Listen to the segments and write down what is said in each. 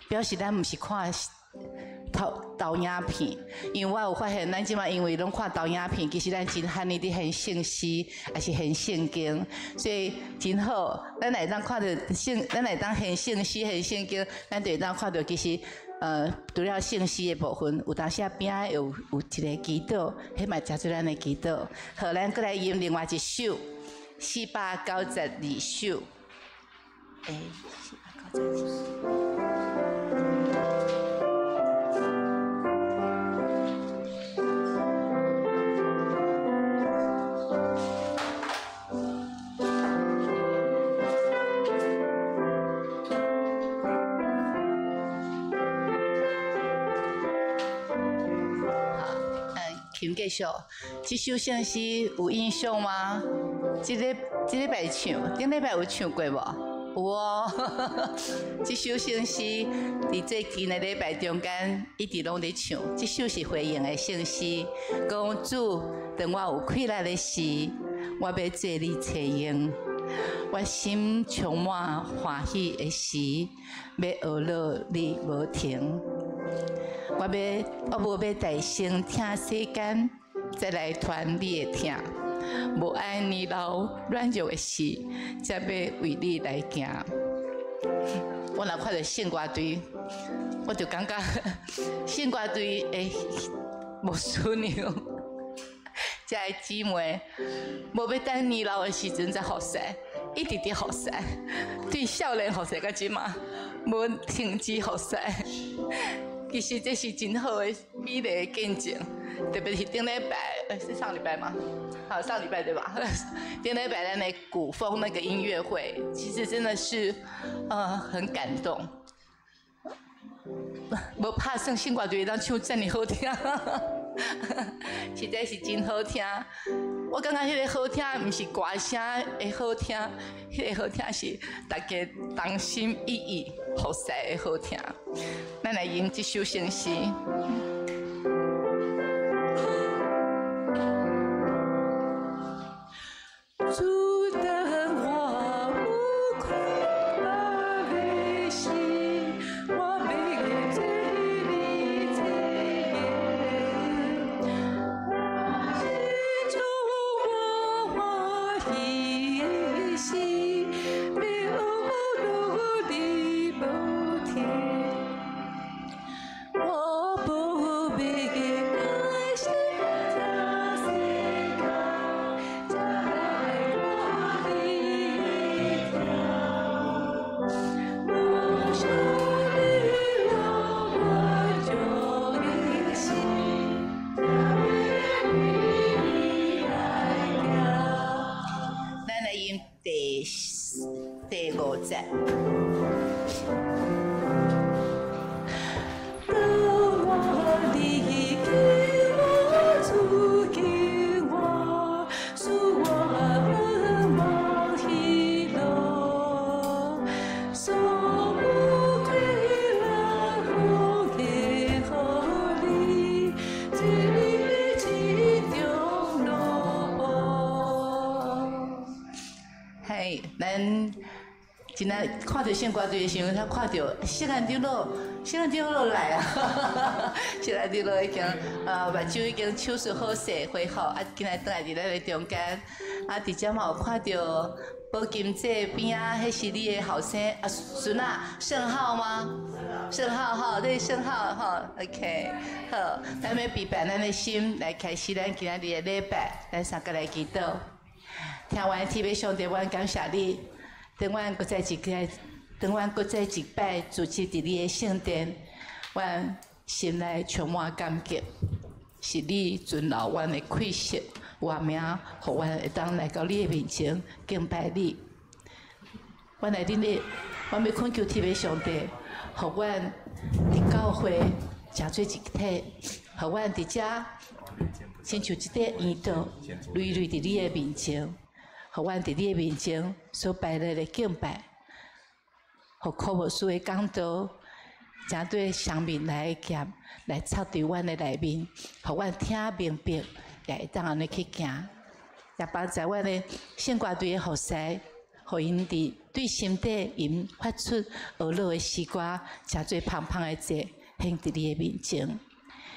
表示咱毋是看投投影片，因為我有發現，咱這馬因為攏看投影片，其實咱真罕呢佇現聖詩，抑是現聖經，所以真好。咱會當看著聖，咱會當現聖詩、現聖經，咱就會當看著其實，除了聖詩的部分，有當時仔邊仔有一个祈禱，彼嘛誠做咱的祈禱。好，咱閣來吟另外一首，492首。492。请继续。這首聖詩有印象嗎？這禮拜唱，頂禮拜有唱過無？有哦。這首聖詩佇最近的禮拜中間一直攏佇唱。這首是回應的聖詩，講主，當我有氣力的時，我欲做你揣用。我心充滿歡喜的時，欲學樂你無停。我無欲大聲聽世間，再來傳你的疼。無愛年老軟弱的時，才欲為你來行。我若看著聖歌隊，我就感覺聖歌隊的牧師娘，這个姊妹，無欲等年老的時陣才服侍，一直佇服侍，對少年服侍到這馬，無停止服侍。其實這是真好的美麗的見證，特別是頂禮拜，是上禮拜嗎？好，上禮拜對吧？頂禮拜咱的古風那個音樂會，其實真的是，很感動。無拍算聖歌隊會當唱這麼好聽，實在是真好聽。我感覺彼个好聽，毋是歌聲的好聽，彼个好聽是大家同心一意服侍的好聽。咱來用這首聖詩。主當我有困難的時，我欲做你揣用。心充滿歡喜的時，欲學樂你無停。我無欲大聲聽世間，才來看你疼。無想年老軟弱的時，才欲為你來行。咱來用第五節。當我離棄我主救我，使我盼望喜樂，所有氣力奉獻予你，這一中路。嘿，咱真正看著聖歌隊的時陣，才看著錫安長老，錫安長老來啊！錫安長老已經目睭已經手術好勢恢復，啊，今日轉來佇咱的中間，啊，佇遮嘛有看著寶金姐邊仔，彼是你的後生啊孫仔盛浩嗎？盛浩吼，對盛浩吼，OK，好，咱欲預備咱的心來開始咱今仔日的禮拜，咱三個來祈禱。聽完天父上帝，阮感謝你。當阮閣再一個，當阮閣再一擺聚集佇你的聖殿，阮心內充滿感激，是你存留阮的氣息、活命，予阮會當來到你的面前敬拜你。阮來恁的，阮欲懇求天父上帝，予阮佇教會成做一體，予阮佇遮親像一塊煙道，累累佇你的面前。予阮佇你的面前所擺來的敬拜，予柯牧師的講道，誠對雙面來的劍來插佇阮的內面，予阮聽明白，也會當按呢去行，也幫助阮的聖歌隊的服侍，予𪜶佇對心底𪜶發出呵咾的詩歌，成做芳芳的祭，獻佇你的面前。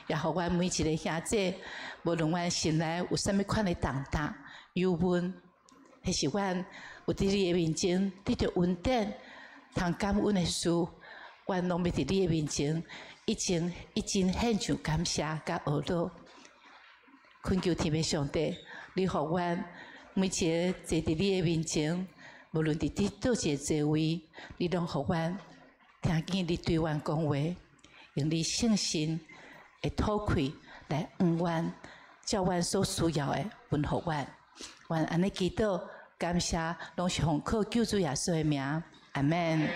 也予阮每一个兄姊，無論阮心內有啥物款的重擔、憂悶，彼是阮有佇你的面前得著恩典、通感恩的事，阮攏欲佇你的面前，一齊一齊獻上感謝佮呵咾。懇求天父上帝，你予阮每一个坐佇你的面前，無論佇佗一個座位，你攏予阮聽見你對阮講話，用你聖神的吐氣來恩阮，照阮所需要的分予阮。阮按呢祈禱感謝，攏是奉靠救主耶穌的名，阿們。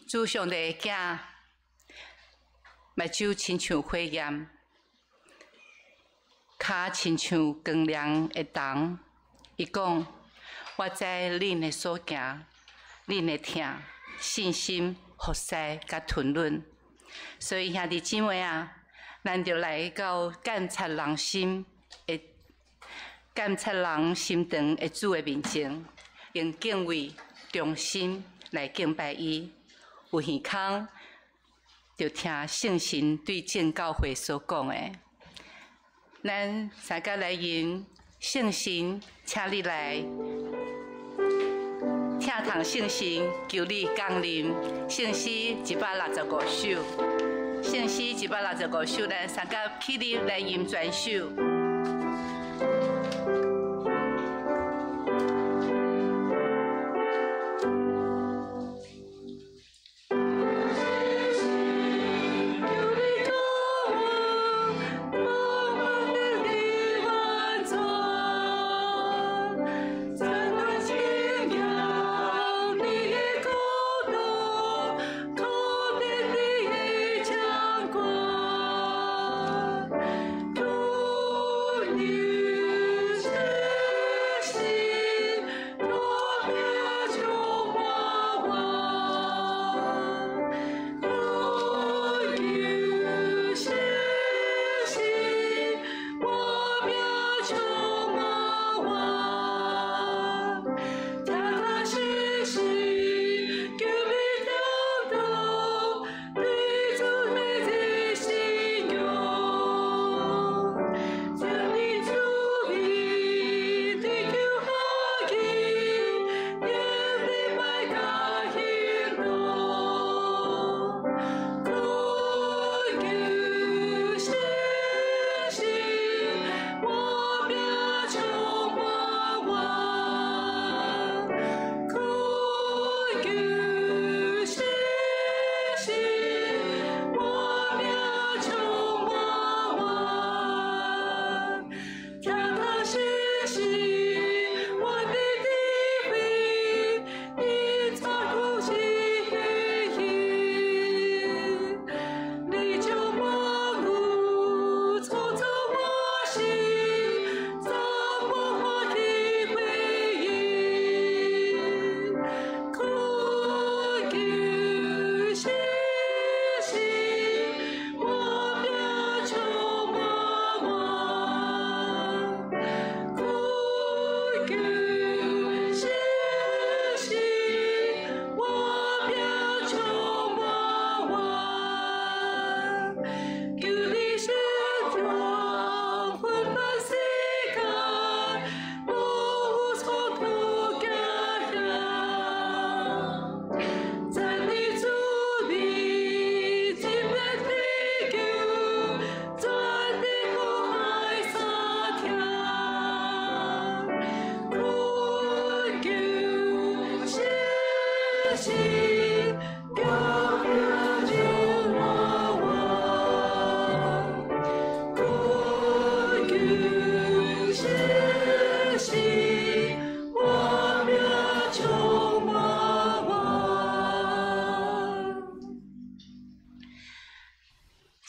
主上帝的囝，目睭親像火焰，跤親像光亮的銅。伊講：我知恁的所行，恁的疼、信心、服侍佮吞忍。所以兄弟姊妹啊，咱就來到鑒察人心的鑒察人心腸的主的面前，用敬畏、忠心來敬拜伊。有耳孔，就聽聖神對眾教會所講的。咱三個來吟聖神，請你來聽堂聖神，求你降臨。聖詩165首，聖詩165首，咱三個起立來吟全首。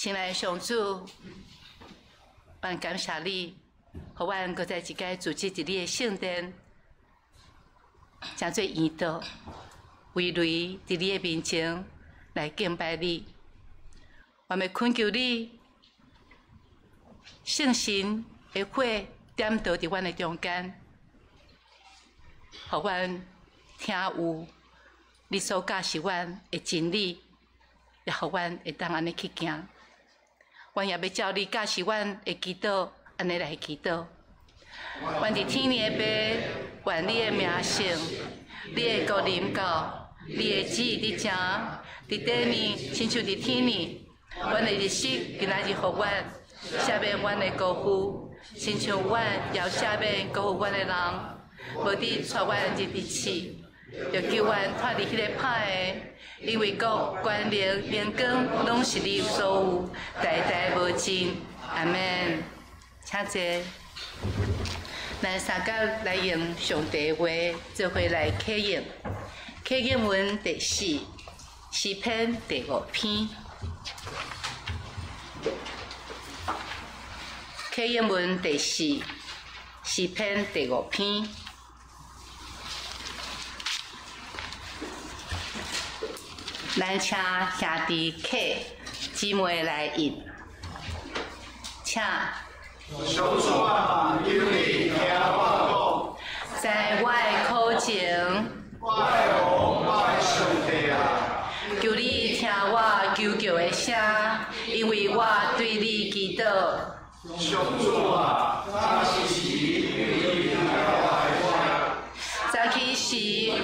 親愛的上主，阮感謝你，予阮閣再一擺組織佇你的聖殿，成做祈禱，圍內佇你的面前來敬拜你。我欲懇求你，聖神的火點著佇阮的中間，予阮聽有你所教示阮的真理，也予阮會當按呢去行。阮也欲照你教示阮的祈禱，按呢來祈禱。阮佇天的父，願你的名聖，你的國臨到，你的旨意佇正，佇地呢，親像佇天呢。阮的日食今仔日予阮，赦免阮的過犯，親像阮也赦免過犯阮的人，無得帶阮入佇試，著救阮脫離彼个歹的。因為國、權能、榮光，攏是你所有，代代無盡。阿們。請坐。咱三個來用上帝話做伙來啟應，啟應文第四。詩篇第五篇，啟應文第四，詩篇第五篇。咱請兄弟客姊妹來譯，請。上主啊，求你聽我講。在我的苦情，我的王，我的上帝啊，求你聽我求告的聲，因為我對你祈禱。上主啊，早起時求你聽我的聲。早起時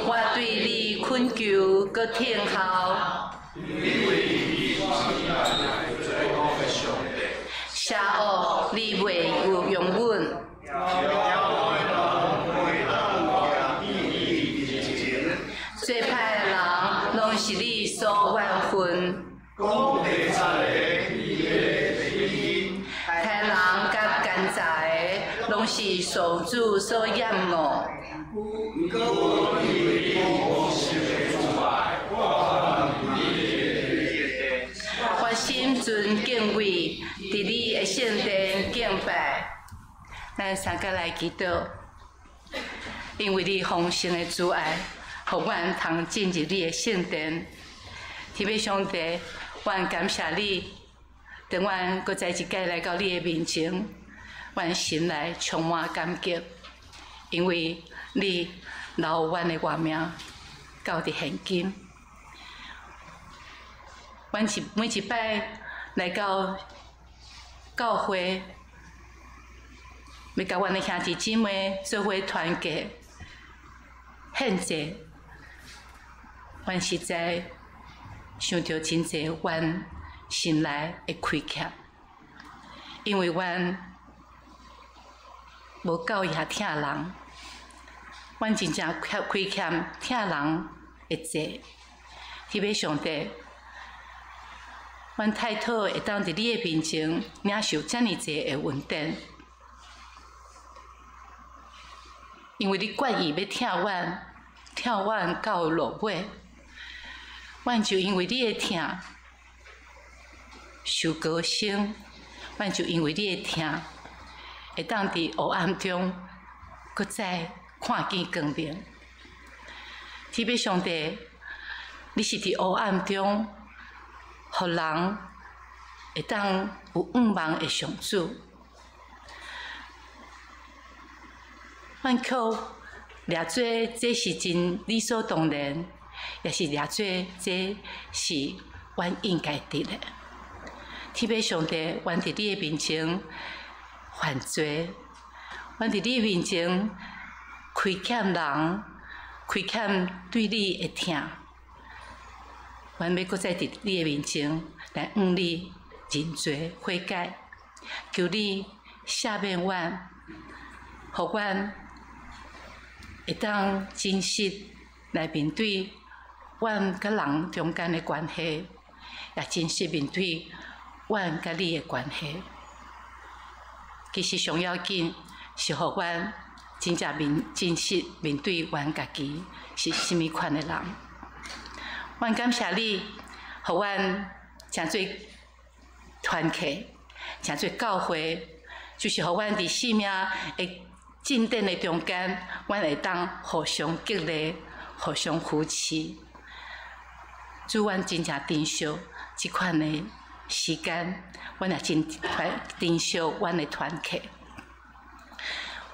我對你懇求，閣聽候。因為你是咱罪惡的上帝。邪惡，你袂有容阮。做歹的人，攏是你所怨恨。講地賊的，伊的聲音。殺人佮奸詐的，攏是上主所厭惡。毋過因為你豐盛的慈愛，我心存敬畏，佇你的聖殿敬拜。咱三個來祈禱，因為你豐盛的慈愛，予阮通進入你的聖殿。天父上帝，阮感謝你，當阮閣再一擺來到你的面前，阮心內充滿感激，因為你留阮的活命到佇現今。阮一每一擺來到教會，欲佮阮的兄弟姊妹做伙團結獻祭，阮實在想著真濟阮心內的虧欠，因為阮無夠也疼人，阮真正虧欠疼人的債。天父上帝，阮太討會當佇你的面前領受遮爾濟的恩典，因為你決意欲疼阮，疼阮到落尾，阮就因為你的疼受高升，阮就因為你的疼會當佇黑暗中閣再看見光明。天父上帝，你是佇黑暗中予人會當有向望的上主。阮卻掠做這是真理所當然，也是掠做這是阮應該得的。天父上帝，阮佇你的面前犯罪，阮佇你的面前虧欠人，虧欠對你的疼。阮欲閣再佇你的面前來向你認罪悔改，求你赦免阮，予阮會當真實來面對阮佮人中間的關係，也真實面對阮佮你的關係。其實上要緊是予阮真正面真實面對阮家己是啥物款的人。阮感謝你，予阮成做團契，成做教會，就是予阮佇生命的進展的中間，阮會當互相激勵、互相扶持。主，阮真正珍惜這款的時間，阮也真珍惜阮的團契。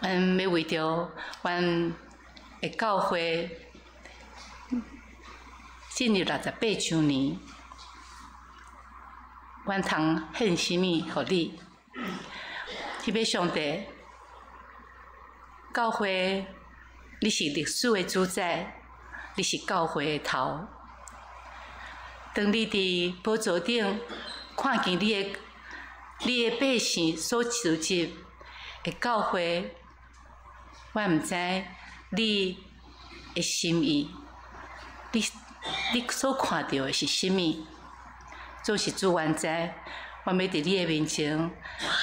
阮欲為著阮的教會進入68週年，阮通獻啥物予你？天父上帝，教會，你是歷史的主宰，你是教會的頭。當你佇寶座頂看見你的百姓所聚集的教會，我毋知你的心意，你所看著的是啥物？總是主阮知，阮欲佇你的面前，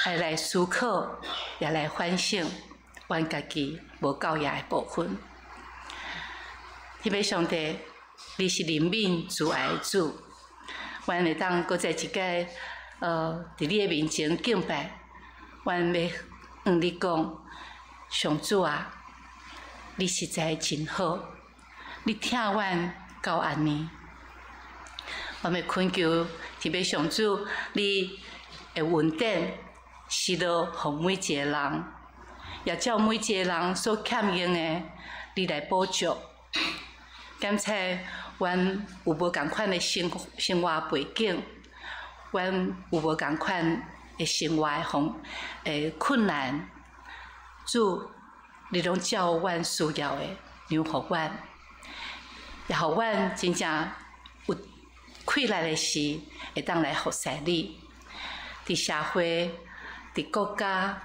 愛來思考，也來反省，阮家己無夠額的部分。天父上帝，你是憐憫慈愛的主，阮會當閣再一擺，佇你的面前敬拜，阮欲向你講，上主啊，你實在真好，你疼阮到按呢。我欲懇求，特別上主，你的恩典施落予每一个人，也照每一个人所欠用的，你來補足。感謝阮有無仝款的生活背景，阮有無仝款的生活的方的困難，主，你攏照阮需要的量予阮，也予阮真正有氣力的時，會當來服侍你。佇社會、佇國家、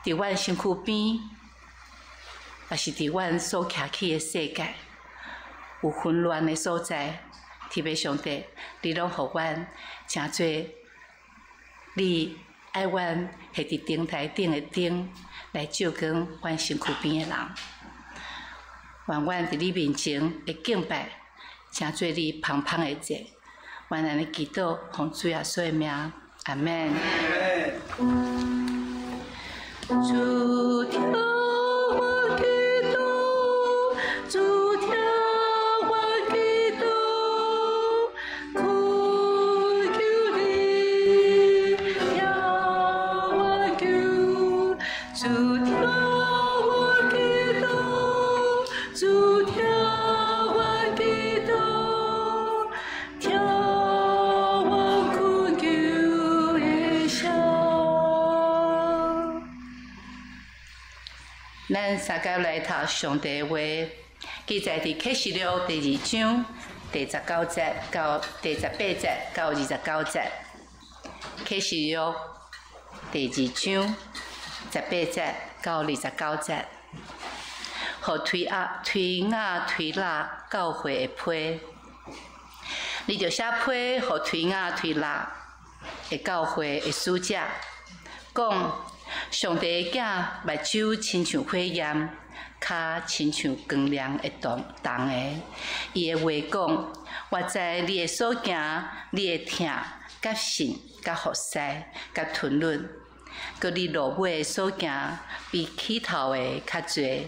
佇阮身軀邊，抑是佇阮所徛起的世界，有混亂的所在，天父上帝，你攏予阮成做你愛阮係佇燈臺頂的燈，來照光阮身軀邊的人。願阮佇你面前的敬拜，成做你芳芳的祭。願按呢祈禱，奉主耶穌的名，阿們。主聽我祈禱，主聽我祈禱，懇求你聽我求，主聽我祈禱，主聽我祈禱，聽我懇求的聲。咱三個來讀上帝的話，記載佇啟示錄第二章第十九節到第十八節到29節。啟示錄第二章十八節到29節，予推雅推喇教會的批，你著寫批予推雅推喇的教會的使者，講：上帝的囝目睭親像火焰，跤親像光亮的銅的。伊的話講：我知你的所行，你的疼、佮信、佮服侍、佮吞忍，閣你落尾所行比起頭的較濟。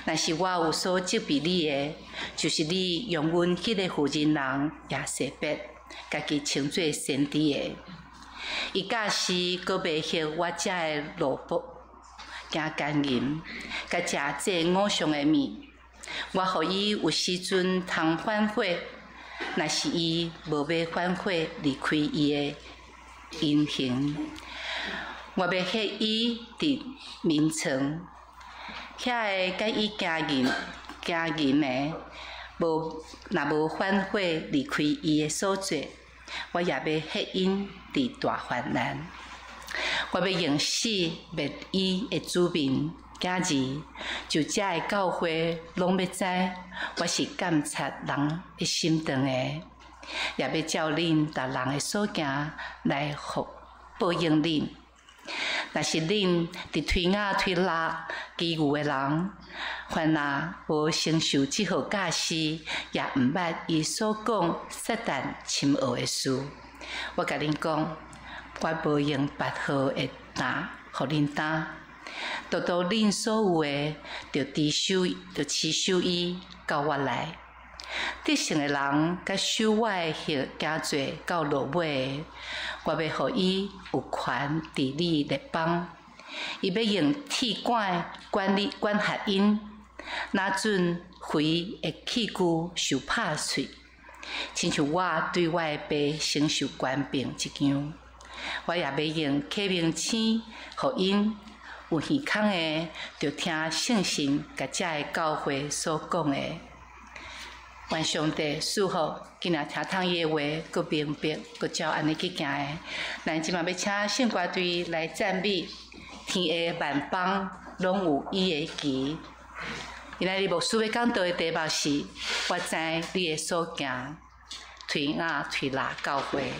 若是我有所責備你的，就是你容阮彼个婦人人耶洗別，家己稱做先知的。伊教示閣迷惑我遮的奴僕，行奸淫，佮食祭偶像的物。我予伊有時陣通反悔，若是伊無欲反悔，離開伊的淫行，我欲彼伊佇眠床。遐个佮伊行淫的，無若無反悔離開伊的所做，我也欲彼𪜶佇大患難。我欲用死滅伊的子民囝兒，就遮的教會攏欲知，我是監察人的心腸的，也欲照恁逐人的所行來報報應恁。若是恁佇推雅推喇其餘的人，凡若無承受這號教示，也毋捌伊所講撒旦深奧的事，我共恁講，我無用別號的擔予恁擔，獨獨恁所有的，著持守，著持守伊到我來。得勝的人，佮守我的行行做到落尾的，我欲予伊有權治理列邦。伊欲用鐵管管理管轄𪜶，若準肥的器具受拍碎，親像我對我的爸承受權柄一樣。我也欲用啟明星予𪜶，有耳孔的，著聽聖神共遮的教會所講的。願上帝賜福，今仔聽通伊的話，閣明白，閣照按呢去行的。咱這馬欲請聖歌隊來讚美，天下萬邦攏有伊的旗。今仔日牧師欲講道的題目是：我知你的所行，推雅推喇教會。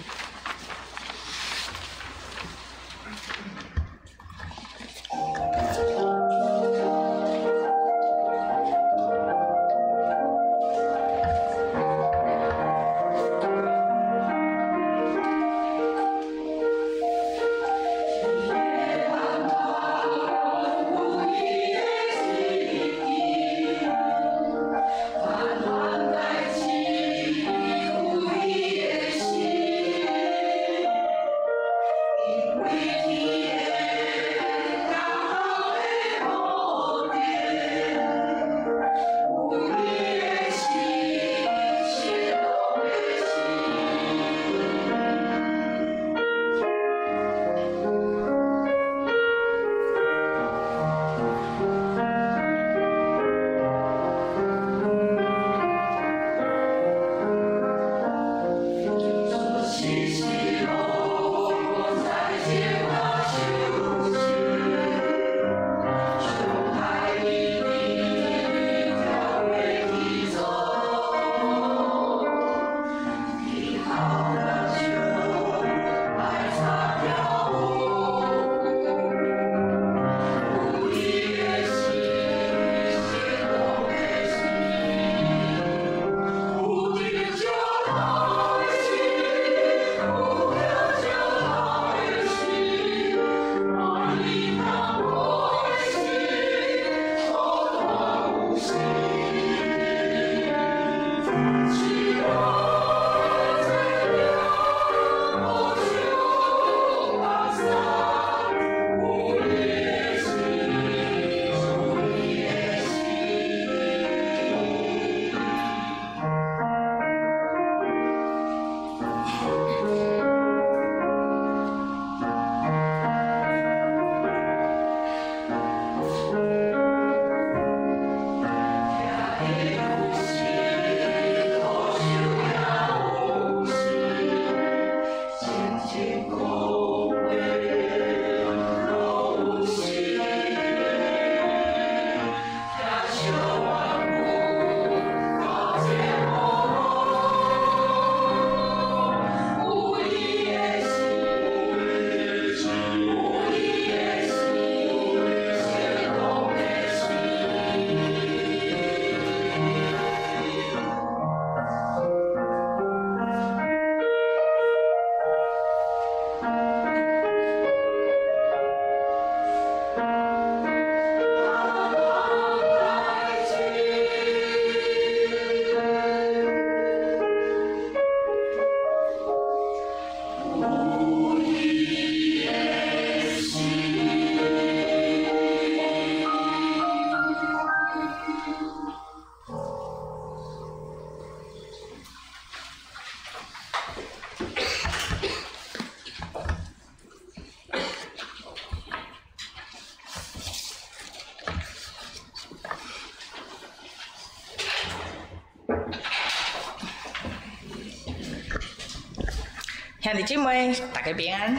兄弟姊妹，大家平安。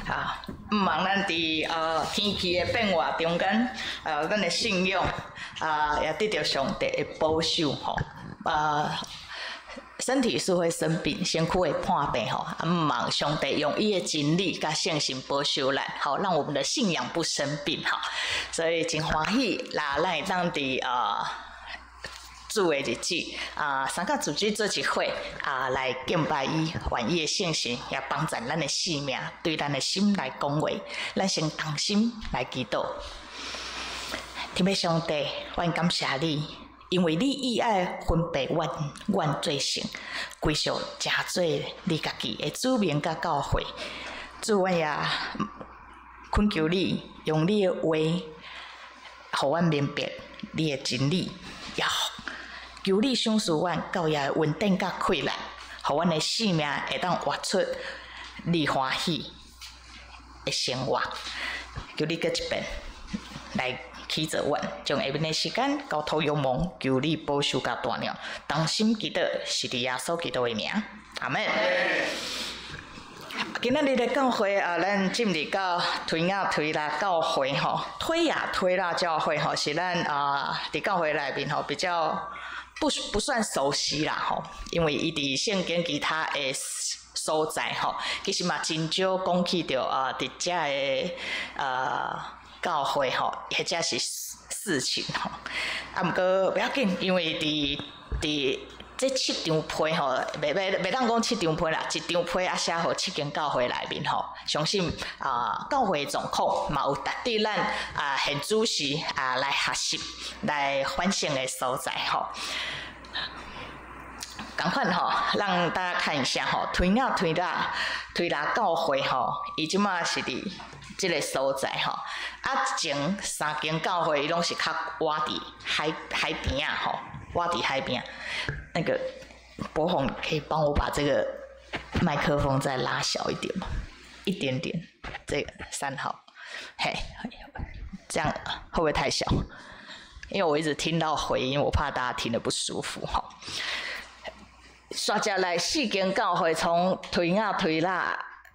好，毋望咱佇天氣的變化中間，咱的信仰啊，也得著上帝的保守吼。身體是會生病，身軀會破病吼。啊，毋望上帝用伊的真理佮聖神保守咱，好，讓我們的信仰不生病吼。所以真歡喜，啦，咱會當佇主的日子啊，三佮組織做一伙啊，來敬拜伊，願伊的聖神也幫助咱的性命，對咱的心來講話。咱先同心來祈禱。天父上帝，阮感謝你，因為你以愛分別阮，阮做聖，歸屬成做你家己的子民佮教會。主，阮也懇求你，用你的話，予阮明白你的真理，也求你賞賜阮教會的恩典佮氣力，予阮的性命會當活出你歡喜的生活。求你閣一遍來啟導阮，將下面的時間交託予蒙，求你保守佮帶領，同心祈禱，是佇耶穌基督的名，阿們。今仔日的教會啊，咱進入到推雅推喇教會吼，推雅推喇教會吼，是咱啊佇教會內面吼比較不算熟悉啦吼，因為伊佇聖經其他的所在吼，其實嘛真少講起著啊，佇遮的教會吼，或者是事情吼。啊，毋過袂要緊，因為佇這七張批吼，袂當講七張批啦，一張批啊寫予七間教會內面吼，相信啊教會狀況嘛有值得咱啊現主時啊來學習、來反省的所在吼。仝款吼，讓大家看一下吼，推雅推喇推喇教會吼，伊這馬是佇這个所在吼。啊，前三間教會伊攏是較倚佇海邊仔吼，倚佇海邊。那個博宏，可以幫我把這個麥克風再拉小一點嗎？一點點，這個3號，嘿，這樣會不會太小？因為我一直聽到回音，我怕大家聽得不舒服哈。煞接來四間教會，從推雅推喇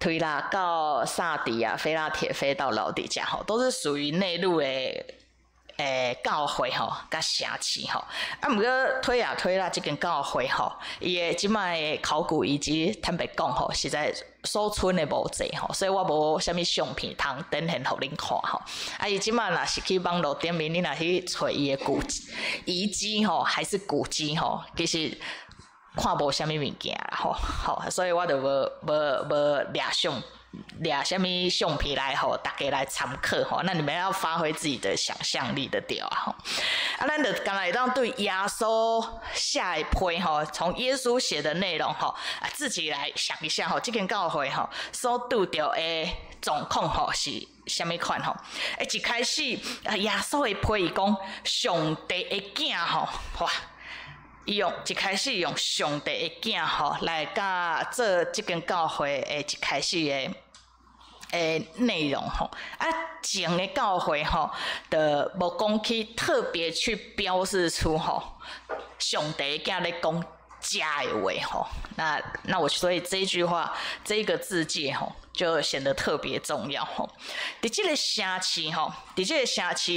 推喇到撒狄啊、非拉鐵非到老底嘉吼，都是屬於內陸的教會吼，佮城市吼。啊，毋過推雅推喇這間教會吼，伊的這擺的考古遺跡，坦白講吼，實在所存的無濟吼，所以我無啥物相片通展現予恁看吼。啊，伊這擺若是去網路頂面，你若去揣伊的古遺跡吼，還是古蹟吼，其實看無啥物物件啦吼，吼，所以我就無掠相。掠啥物相片來予大家來參考吼，那你們要發揮自己的想象力的對啊吼。啊，咱就敢若會當對耶穌寫的批吼，從耶穌寫的內容吼，啊，自己來想一下吼，這間教會吼所拄著的狀況吼是啥物款吼？欸，一開始啊，耶穌的批伊講上帝的囝吼，哇！伊用一開始用上帝的囝吼來佮做這間教會的一開始的內容吼，啊，前的教會吼，就無講去特別去標示出吼，上帝囝咧講遮的話吼，那我所以這句話這個字句吼，就顯得特別重要吼。佇這个城市吼，佇這个城市，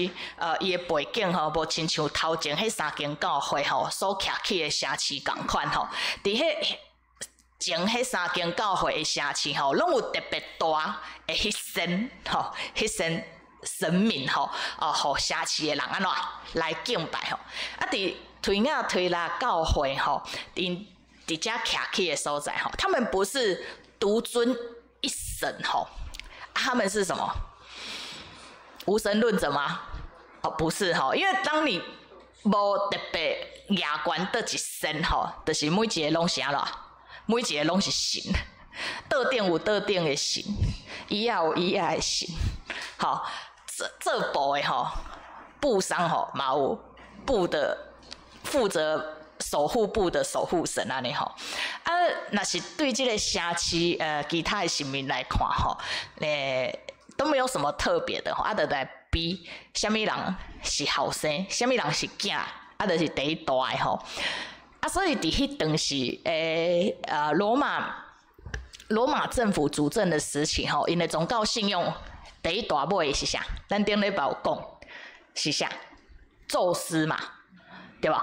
伊的背景吼，無親像頭前彼三間教會吼所徛起的城市仝款吼，佇彼前彼三間教會的城市吼，攏有特別大的犧牲吼，犧牲神明吼，哦，予城市的人按怎來敬拜吼。啊，佇推雅推喇教會吼，𪜶佇遮徛起的所在吼，他們不是獨尊一神吼，他們是什麼？無神論者嗎？哦，不是吼，因為當你無特別舉懸佗一神吼，就是每一个攏是按怎？每一个攏是神，桌頂有桌頂的神，椅仔有椅仔的神，吼，做布的吼，布商吼嘛有布的負責守護布的守護神按呢吼。啊，若是對這個城市其他的神明來看吼，都沒有什麼特別的吼，啊，就來比啥物人是後生，啥物人是囝，啊，就是第一大的吼。啊，所以佇彼當時，羅馬政府主政的時期吼，𪜶的宗教信仰第一大尾是啥？咱頂禮拜有講是啥？宙斯嘛，對無？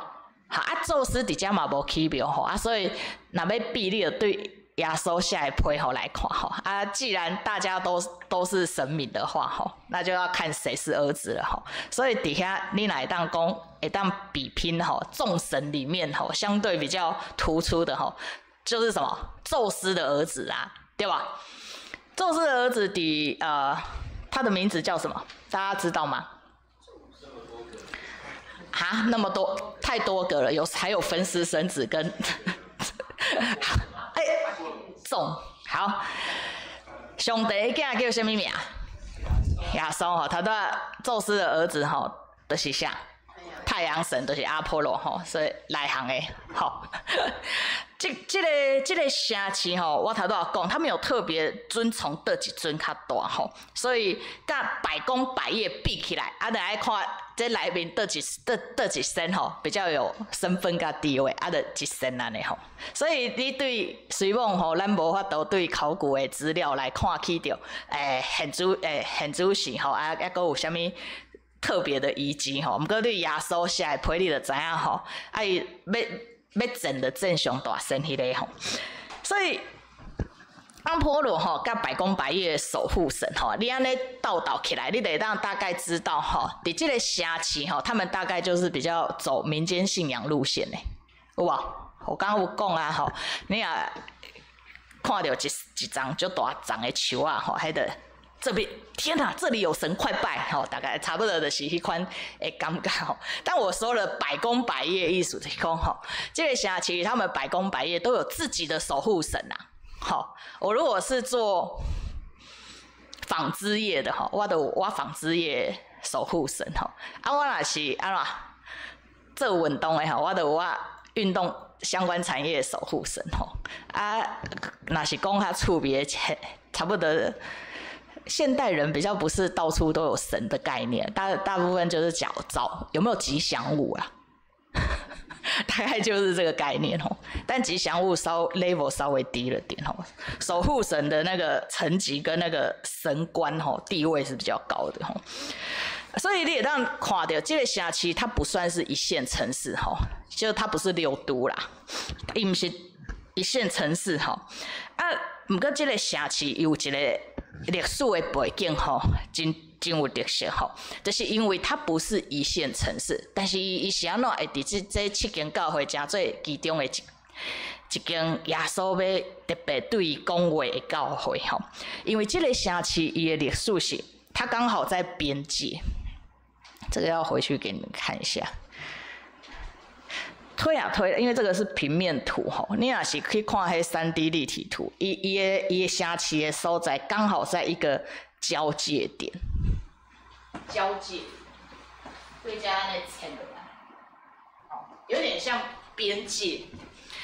好啊，宙斯佇遮嘛無起廟吼，啊，所以若欲比，你就對耶穌寫的批吼來看吼，啊，既然大家都是神明的話吼，那就要看誰是兒子了吼。所以佇遐你若會當講，會當比拼吼，眾神裡面吼相對比較突出的吼，就是什麼？宙斯的兒子啊，對吧？宙斯的兒子佇他的名字叫什麼？大家知道嗎？哈，那麼多，太多個了，有還有分私生子跟，欸，眾好，上帝的囝叫啥物名？耶穌吼，他的宙斯的兒子吼，就是啥？太陽神，就是阿波羅吼，所以內行的吼。這個城市吼，我頭拄仔講，他們有特別尊崇佗一尊較大吼，所以佮百工百業比起來，啊，就愛看這內面佗一神吼，比較有身份佮地位，啊，就一神按呢吼。所以你對雖罔吼，咱無法度對考古的資料來看起著，現主時吼，啊，猶閣有啥物特別的遺跡吼？毋過對耶穌寫的批，你就知影吼，啊，伊欲戰就戰上大神彼个吼，所以阿波羅吼，佮百工百業的守護神吼，你按呢倒倒起來，你就會當大概知道吼，佇這個城市吼，他們大概就是比較走民間信仰路線的，有無？我剛剛有講啊吼，你若看著一叢足大叢的樹仔吼，彼个這邊天哪，這裡有神，快拜！吼，大概差不多就是彼款的感覺吼。但我說了百工百業，意思就是講吼，這個城市他們百工百業都有自己的守護神呐。好，我如果是做紡織業的吼，我就我紡織業守護神吼。啊，我若是按怎做運動的吼，我就我運動相關產業守護神吼。啊，若是講較趣味的，差不多。現代人比較不是到處都有神的概念，大部分就是找有沒有吉祥物啊，大概就是這個概念哦。但吉祥物level 稍微低了點哦，守護神的那個層級跟那個神官吼地位是比較高的吼。所以你會當看著這個城市，它不算是一線城市吼，就它不是六都啦，伊毋是一線城市吼。啊，毋過這個城市有一個歷史的背景吼，真真有特色吼，就是因為它不是一線城市，但是伊是按怎會佇這七間教會成做其中的一間耶穌欲特別對伊講話的教會吼，因為這個城市伊的歷史是，它剛好在邊界，這個要回去給你們看一下。推啊推，因為這個是平面圖吼，你若是去看彼3D 立體圖，伊的城市的所在剛好在一個交界點。交界，對遮按呢切落來，有點像邊界。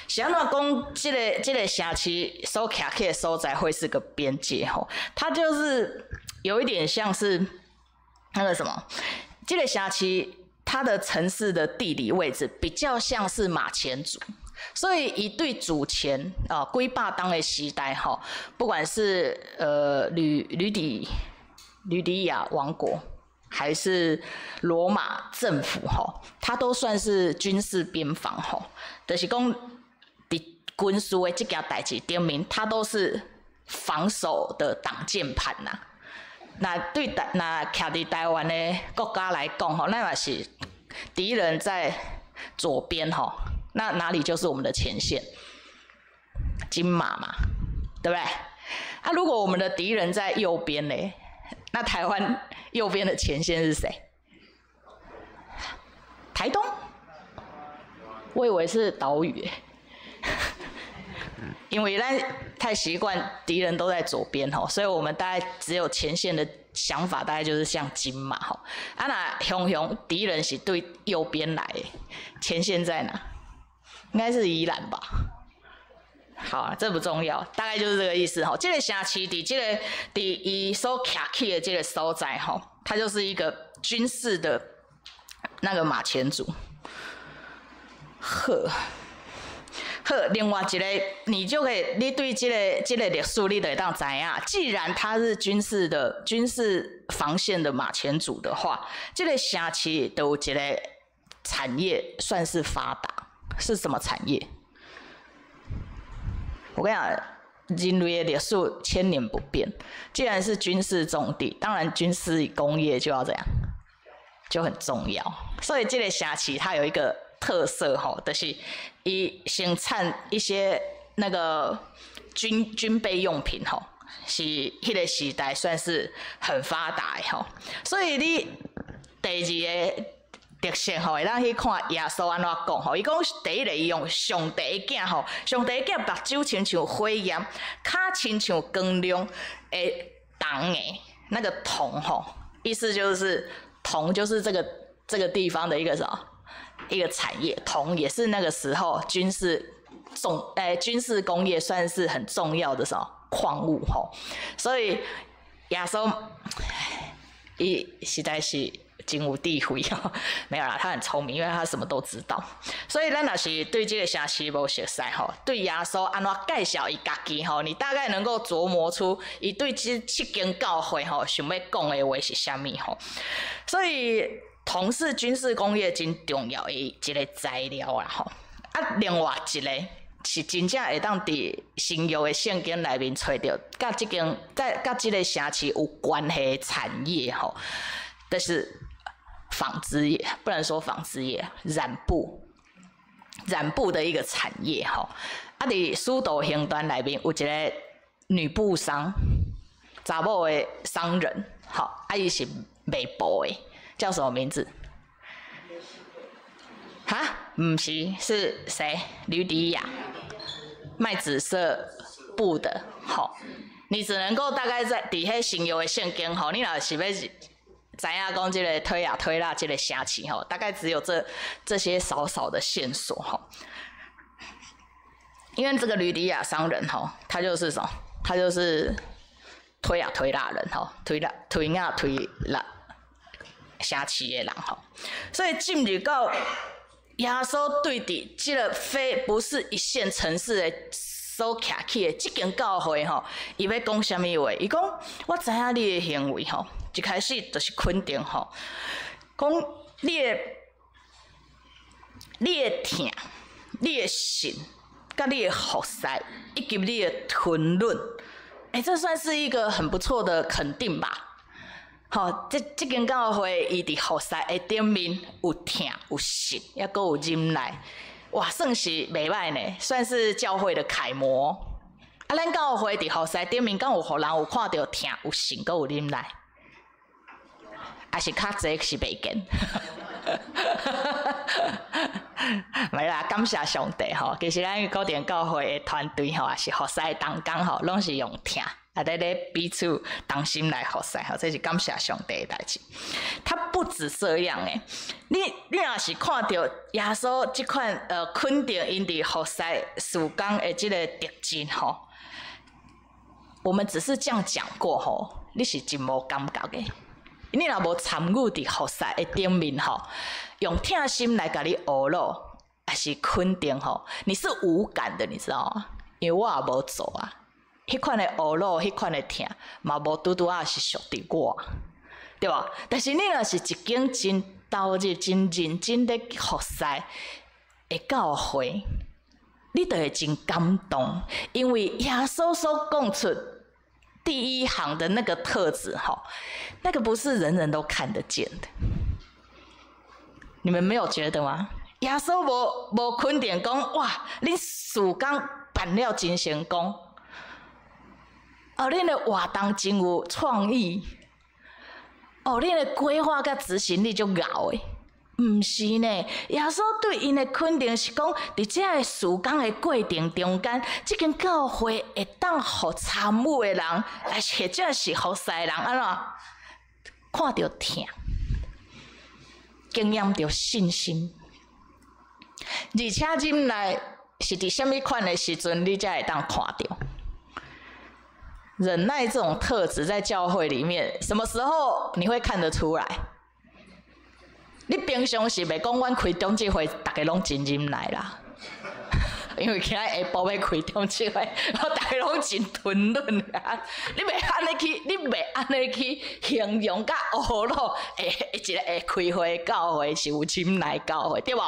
是按怎講？這個城市所徛起的所在會是個邊界吼，它就是有一點像是那個什麼，這個城市。它的城市的地理位置比較像是馬前卒，所以伊對主權啊，幾百冬的時代吼，不管是呂底亞王國，還是羅馬政府吼，它都算是軍事邊防吼，就是講佇軍事的這件代誌頂面，它都是防守的擋箭牌吶。那對台，那徛佇台灣的國家來講吼，那嘛是敵人在左邊吼，那哪裡就是我們的前線？金馬嘛，對不對？啊，如果我們的敵人在右邊呢？那台灣右邊的前線是誰？台東？我以為是島嶼，因為咱太習慣敵人都在左邊吼，所以我們大概只有前線的想法，大概就是像金馬吼。啊，若雄雄敵人是對右邊來，前線在哪？應該是宜蘭吧。好啊，這不重要，大概就是這個意思吼。這個城市佇這個佇伊所徛起的這個所在吼，它就是一個軍事的那個馬前卒。呵。好，另外一个，你就可以，你對這個歷史，你就會當知影。既然它是軍事防線的馬前卒的話，這個城市就有一個產業算是發達，是什麼產業？我跟你講，人類的歷史千年不變。既然是軍事重地，當然軍事工業就要這樣，就很重要。所以這個城市它有一個特色吼，就是伊生產一些那個軍備用品吼，是彼個時代算是很發達的吼。所以你第二個特色吼，會當去看耶穌按怎講吼，伊講第一个伊用上帝的囝吼，上帝的囝目睭親像火焰，跤親像光亮的銅的，那個銅吼，意思就是銅就是這個地方的一個什麼？一個產業，銅也是那個時候軍事工業算是很重要的什麼礦物吼，所以耶穌伊實在是真有智慧哦，沒有啦，他很聰明，因為他什麼都知道。所以咱若是對這個城市無熟悉吼，對耶穌按怎介紹伊家己吼，你大概能夠琢磨出伊對這七間教會吼想欲講的話是啥物吼。所以銅是軍事工業真重要的一個材料啦吼。啊，另外一個是真正會當佇新約的聖經內面揣著，佮這間在佮這個城市有關係的產業吼，就是紡織業，不能說紡織業，染布的一個產業吼。啊，佇使徒行傳內面有一個女布商，查某的商人，吼，啊，伊是賣布的，叫什麼名字？哈，毋是，是誰？呂底亞，賣紫色布的，吼，你只能夠大概在佇彼新約的聖經吼，你若是欲知影講這個推雅推喇這個城市吼，大概只有這些少少的線索吼。因為這個呂底亞商人吼，他就是什麼？他就是推雅推喇人吼，推雅推喇城市的人吼，所以進入到耶穌對佇這個非不是一線城市的所徛起的這間教會吼，伊欲講啥物話？伊講我知影你的行為吼，一開始就是肯定吼，講你的疼、你的信、佮你的服侍，以及你的吞忍，欸，這算是一個很不錯的肯定吧？吼，這間教會伊佇服侍的頂面有疼有信，抑閣有忍耐，哇，算是袂䆀呢，算是教會的楷模。啊，咱教會佇服侍頂面，敢有予人有看著疼有信，閣有忍耐？抑是較濟是袂見？沒啦，感謝上帝吼。其實咱古田教會的團隊吼，抑是服侍的同工吼，攏是用疼，啊，咧彼此同心來服侍吼，這是感謝上帝的代誌。他不止這樣欸，你若是看著耶穌這款肯定𪜶佇服侍事工的這個特質吼，我們只是這樣講過吼，你是真無感覺的。你若無參與佇服侍的頂面吼，用疼心來共你呵咾，抑是肯定吼，你是無感的，你知道嗎？因為我也無做啊。彼款的呵咾，彼款的疼，嘛無拄拄仔是屬佇我，對無？但是你若是一間真投入、真認真咧服侍的教會，你就會真感動，因為耶穌所講出第一行的那個特質，吼，那個不是人人都看得見的。你們沒有覺得嗎？耶穌無肯定講，哇，恁事工辦了真成功。哦，恁的活動真有創意，哦，恁的規劃佮執行力足𠢕的，毋是呢？耶穌對𪜶的肯定是講，佇這个事工的過程中間，這間教會會當予參與的人，或者是服侍的人，按怎看著疼，經驗著信心，而且忍耐是佇啥物款的時陣，你才會當看著。忍耐這種特質在教會裡面，什麼時候你會看得出來？你平常時袂講，阮開長執會，逐家攏真忍耐啦。因為今仔下晡欲開中秋會，我逐家攏真吞忍啊！你袂按呢去，你袂按呢去形容佮呵咾，會一个會開會教會是有忍耐教會，對無？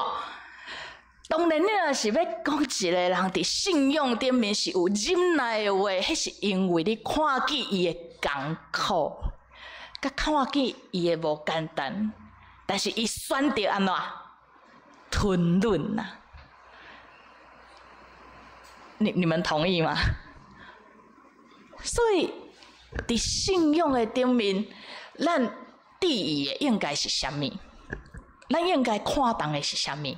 當然，你若是欲講一个人佇信仰頂面是有忍耐的話，彼是因為你看見伊的艱苦，佮看見伊的無簡單，但是伊選擇按怎吞忍啊？你們同意嗎？所以佇信仰的頂面，咱注意的應該是啥物？咱應該看重的是啥物？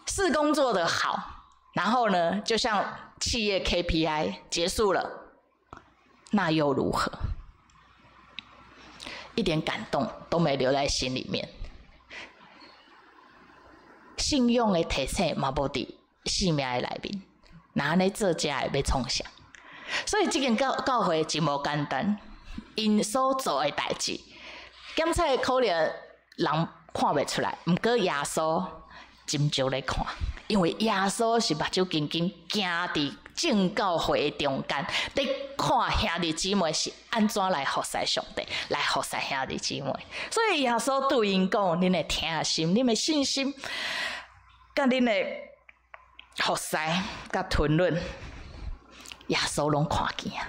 事工做得好，然後呢，就像企業 KPI 結束了，那又如何？一點感動都沒留在心裡面。信仰的提醒嘛無佇性命的內面，若按呢做這會欲創啥？所以這間教會真無簡單，𪜶所做的代誌，檢測可能人看袂出來，毋過耶穌真少咧看，因為耶穌是目睭緊緊行佇眾教會的中間，佇看兄弟姊妹是按怎來服侍上帝，來服侍兄弟姊妹。所以耶穌對𪜶講：恁的疼心、恁的信心，佮恁的服侍、佮吞忍，耶穌攏看見啊！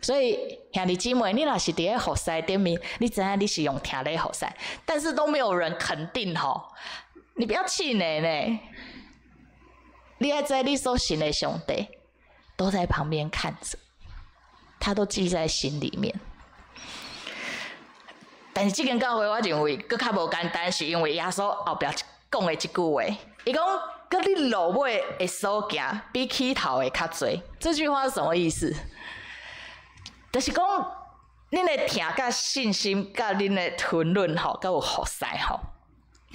所以兄弟姊妹，你若是佇咧服侍頂面，你知影你是用疼咧服侍，但是都沒有人肯定吼，你不要氣餒呢。你愛知你所信的上帝都在旁邊看著，他都記在心裡面。但是這間教會，我認為閣較無簡單，是因為耶穌後壁講的這句話，伊講：閣你落尾的所行，比起頭的較濟。這句話是什麼意思？就是講，恁的疼佮信心，佮恁的吞忍吼，閣有服侍吼，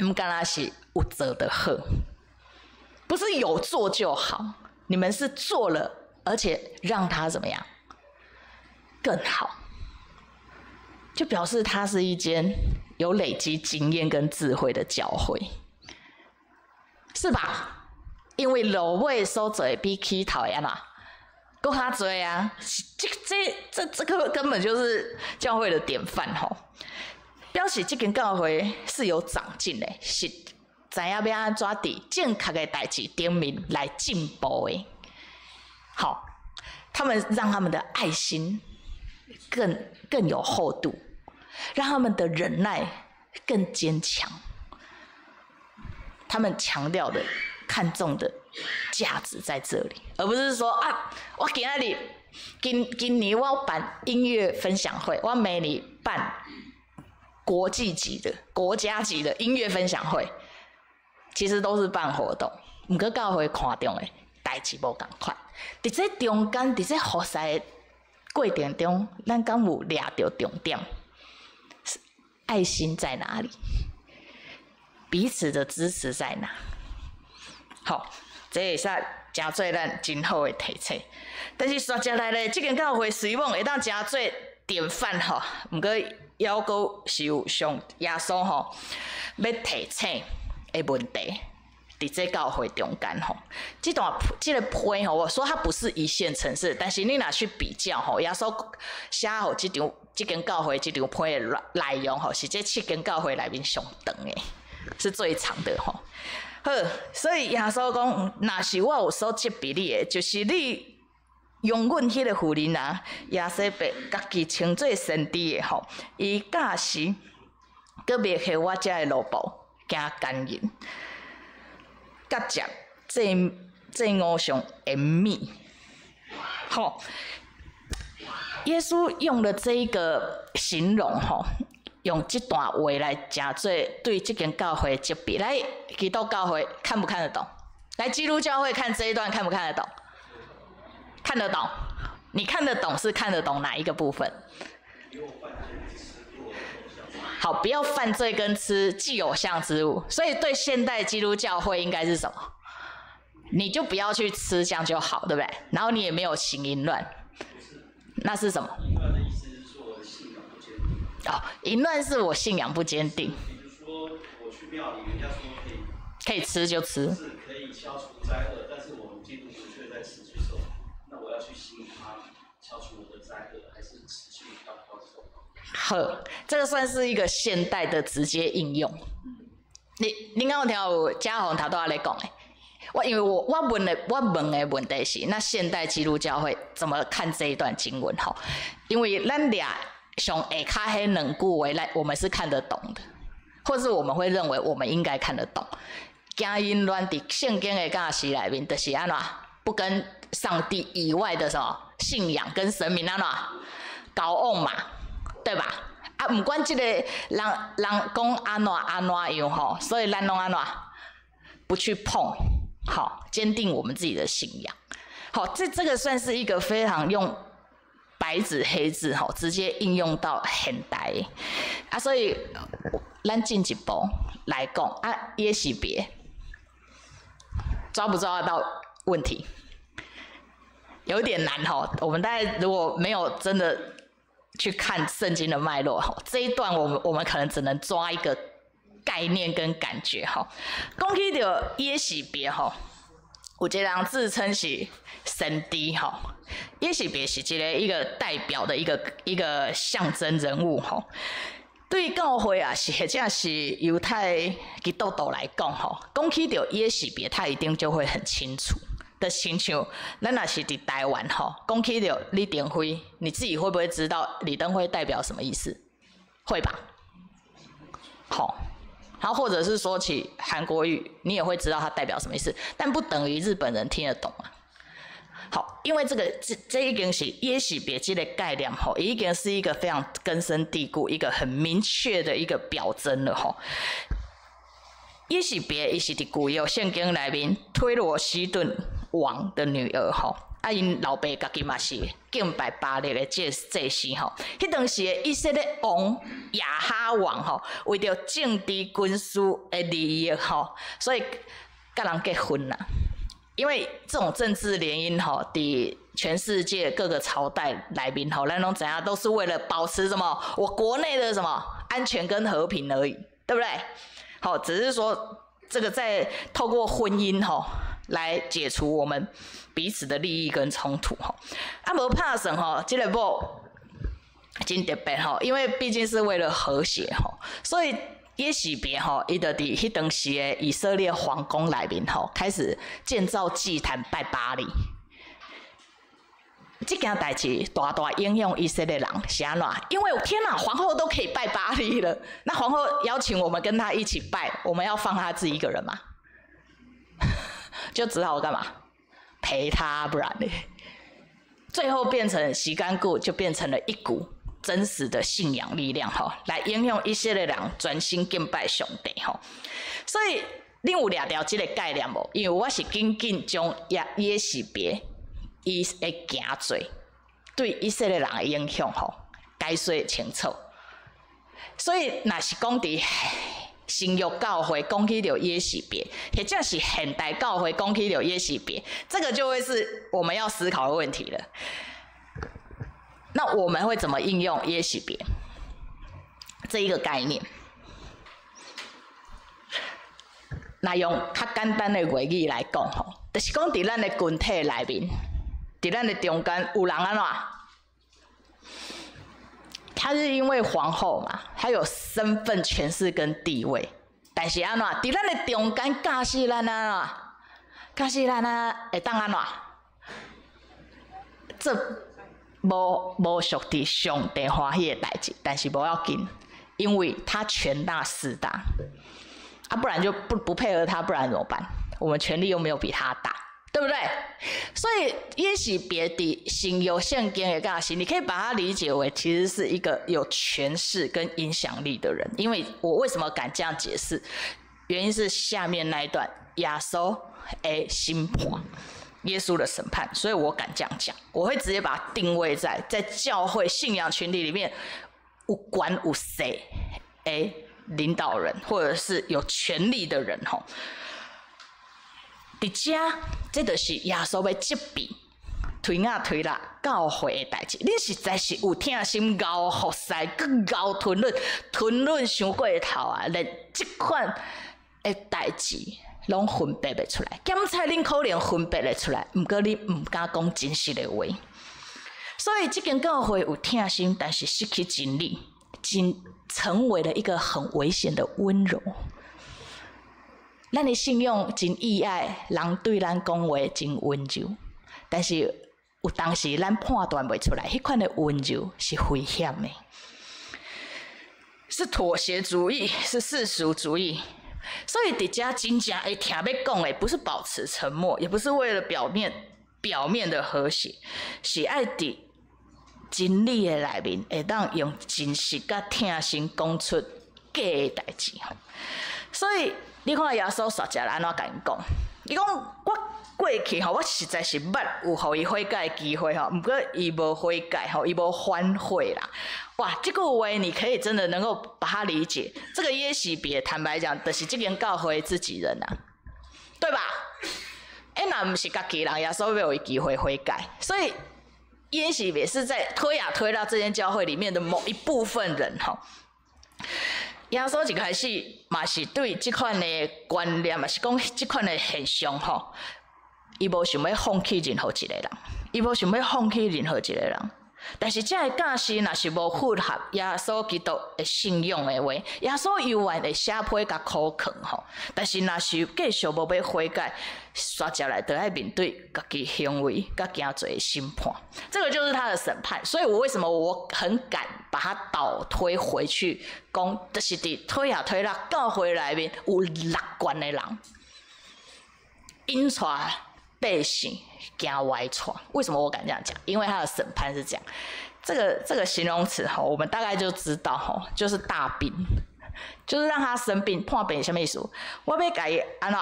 毋干焦是有做就好，不是有做就好，你們是做了，而且讓他怎麼樣更好，就表示它是一間有累積經驗跟智慧的教會，是吧？因為落尾所做的比起頭的按怎閣較濟啊！這這這這個根本就是教會的典範吼，表示這間教會是有長進的，是知影欲按怎佇正確的代誌頂面來進步的。好，他們讓他們的愛心更有厚度，讓他們的忍耐更堅強。他們強調的、看重的價值在這裡，而不是說啊，我今仔日今年我辦音樂分享會，我明年辦國際級的、國家級的音樂分享會，其實都是辦活動。毋過教會看重的代誌無仝款，佇這中間，佇這服侍的過程中，咱敢有掠著重點？愛心在哪裡？彼此的支持在哪？好，這會使誠做咱真好的提醒。但是煞接來咧，這間教會雖罔會當誠做典範吼，毋過猶閣是有上耶穌吼，欲提醒的問題，佇這教會中間吼，這段這个批吼，我說它不是一線城市，但是你若去比較吼，耶穌寫予這張這間教會這張批的內容吼，是這七間教會內面上長的，是最長的吼。好，所以耶穌講，若是我有所責備你的，就是你容忍彼个婦人啊，耶洗別家己稱做先知的吼，伊教時閣滅去我遮的奴僕行姦淫，佮食祭祭偶像的物，吼。耶穌用了這一個形容吼，用這段話來誠做對這間教會的責備。來，基督教會看不看得懂？來，基督教會看這一段看不看得懂？看得懂。你看得懂是看得懂哪一個部分？好，不要犯罪跟吃祭偶像之物。所以對現代基督教會應該是什麼？你就不要去吃這樣就好，對不對？然後你也沒有行淫亂，那是什麼？淫亂的意思是說我信仰不堅定。哦，淫亂是我信仰不堅定。比如說我去廟裡，人家說可以可以吃就吃，是可以消除災厄，好，這個算是一個現代的直接應用。你敢有聽有嘉宏頭拄仔咧講的？我因為我問的問題是，那現代基督教會怎麼看這一段經文？吼，因為咱掠上下跤彼兩句話，來我們是看得懂的，或是我們會認為我們應該看得懂。驚淫亂佇聖經的教示內面，就是按怎不跟上帝以外的什麼信仰跟神明按怎交往嘛，對吧？啊，毋管這個人人講按怎按怎樣吼，所以咱攏按怎不去碰，好，堅定我們自己的信仰。好，這個算是一個非常用白紙黑字吼，直接應用到現代啊，所以咱進一步來講啊，耶洗別抓不抓得到問題？有點難吼。我們大概如果沒有真的去看聖經的脈絡吼，這一段我們可能只能抓一個概念跟感覺吼。講起著耶洗別吼，有一個人自稱是先知吼，耶洗別是一個代表的一個象徵人物吼。對教會啊，是或者是猶太基督徒來講吼，講起著耶洗別，他一定就會很清楚。就親像咱若是佇台灣吼，講起著李登輝，你自己會不會知道李登輝代表什麼意思？會吧？好，然後或者是說起韓國瑜，你也會知道他代表什麼意思，但不等於日本人聽得懂啊。好，因為這已經是耶洗別這個概念吼，已經是一個非常根深蒂固、一個很明確的一個表徵了吼。耶洗別伊是佇舊約聖經內面推羅西頓王的女兒吼，啊𪜶老爸家己嘛是敬拜巴力的祭司吼。彼當時的以色列王亞哈王吼，為著政治軍事的利益吼，所以佮人結婚啦。因為這種政治聯姻吼，佇全世界各個朝代內面吼，咱攏知影都是為了保持什麼？我國內的什麼安全跟和平而已，對不對？好，只是說這個在透過婚姻吼來解除我們彼此的利益跟衝突吼。啊，無拍算吼，這個某真特別吼，因為畢竟是為了和諧吼，所以耶洗別吼，伊就佇彼當時的以色列皇宮內面吼，開始建造祭壇拜巴力。這件代誌大大影響以色列人，是按怎？因為天哪，皇后都可以拜巴力了，那皇后邀請我們跟她一起拜，我們要放她自己一個人嗎？就只好幹嘛？陪她，不然呢？最後變成時間久，就變成了一股真實的信仰力量，吼，來影響以色列人專心敬拜上帝，吼。所以恁有掠著這個概念無？因為我是緊緊將耶洗別伊的行做對以色列人的影響，吼，解說清楚。所以，若是講佇新約教會講起著耶洗別，或者是現代教會講起著耶洗別，這個就會是我們要思考的問題了。那我們會怎麼應用耶洗別這一個概念？那用較簡單的話語來講，吼，就是講佇咱的群體內面，佇咱的中間有人按怎？他是因為皇后嘛，他有身份、權勢跟地位，但是按怎？佇咱的中間教死咱按怎？教死咱啊，會當按怎？這無屬佇上帝歡喜的代誌，但是無要緊，因為他權大勢大，啊，不然就不配合他，不然怎麼辦？我們權力又沒有比他大，對不對？所以耶洗別佇新約聖經的教示，你可以把它理解為其實是一個有權勢跟影響力的人。因為我為什麼敢這樣解釋？原因是下面那一段耶穌的審判，耶穌的審判，所以我敢這樣講，我會直接把它定位在教會信仰群體裡面有權有勢的領導人，或者是有權力的人吼。佇遮，這就是耶穌欲責備推雅推喇教會的代誌。恁實在是有疼心，𠢕服侍，閣𠢕吞忍，吞忍傷過頭啊！連這款的代誌攏分辨袂出來。檢採恁可能分辨會出來，毋過恁毋敢講真實的話。所以這間教會有疼心，但是失去真理，真成為了一個很危險的溫柔。咱的信仰真意愛，人對咱講話真溫柔，但是有當時咱判斷袂出來，彼款的溫柔是危險的，是妥協主義，是世俗主義。所以佇遮真正會疼欲講的，不是保持沉默，也不是為了表面的和諧，是愛佇真理的內面，會當用真實佮疼心講出假的代誌。所以你看耶穌煞接來按怎共𪜶講？伊講我過去吼，我實在是捌有予伊悔改的機會吼，毋過伊無悔改吼，伊無反悔啦。哇，這個話你可以真的能夠把它理解。這個耶洗別坦白講，就是這間教會自己人啊，對吧？欸，若毋是家己人，耶穌欲予伊機會悔改，所以耶洗別是在推雅推喇這間教會裡面的某一部分人吼。耶穌一開始嘛是對這款的觀念，嘛是講這款的現象吼，伊無想欲放棄任何一個人，伊無想欲放棄任何一個人。但是這个教示若是無符合耶穌基督的信仰的話，耶穌猶原會寫批共苦扛吼。但是若是繼續無欲悔改，煞接來就愛面對家己行為佮行做的審判。這個就是他的審判。所以我為什麼我很敢把它倒推回去，講就是佇推雅推喇教會內面有六群的人，𪜶帶百姓行歪跩。為什麼我敢這樣講？因為他的審判是這樣。這個形容詞吼，我們大概就知道吼，就是大病，就是讓他生病。破病啥物意思？我欲共伊按怎？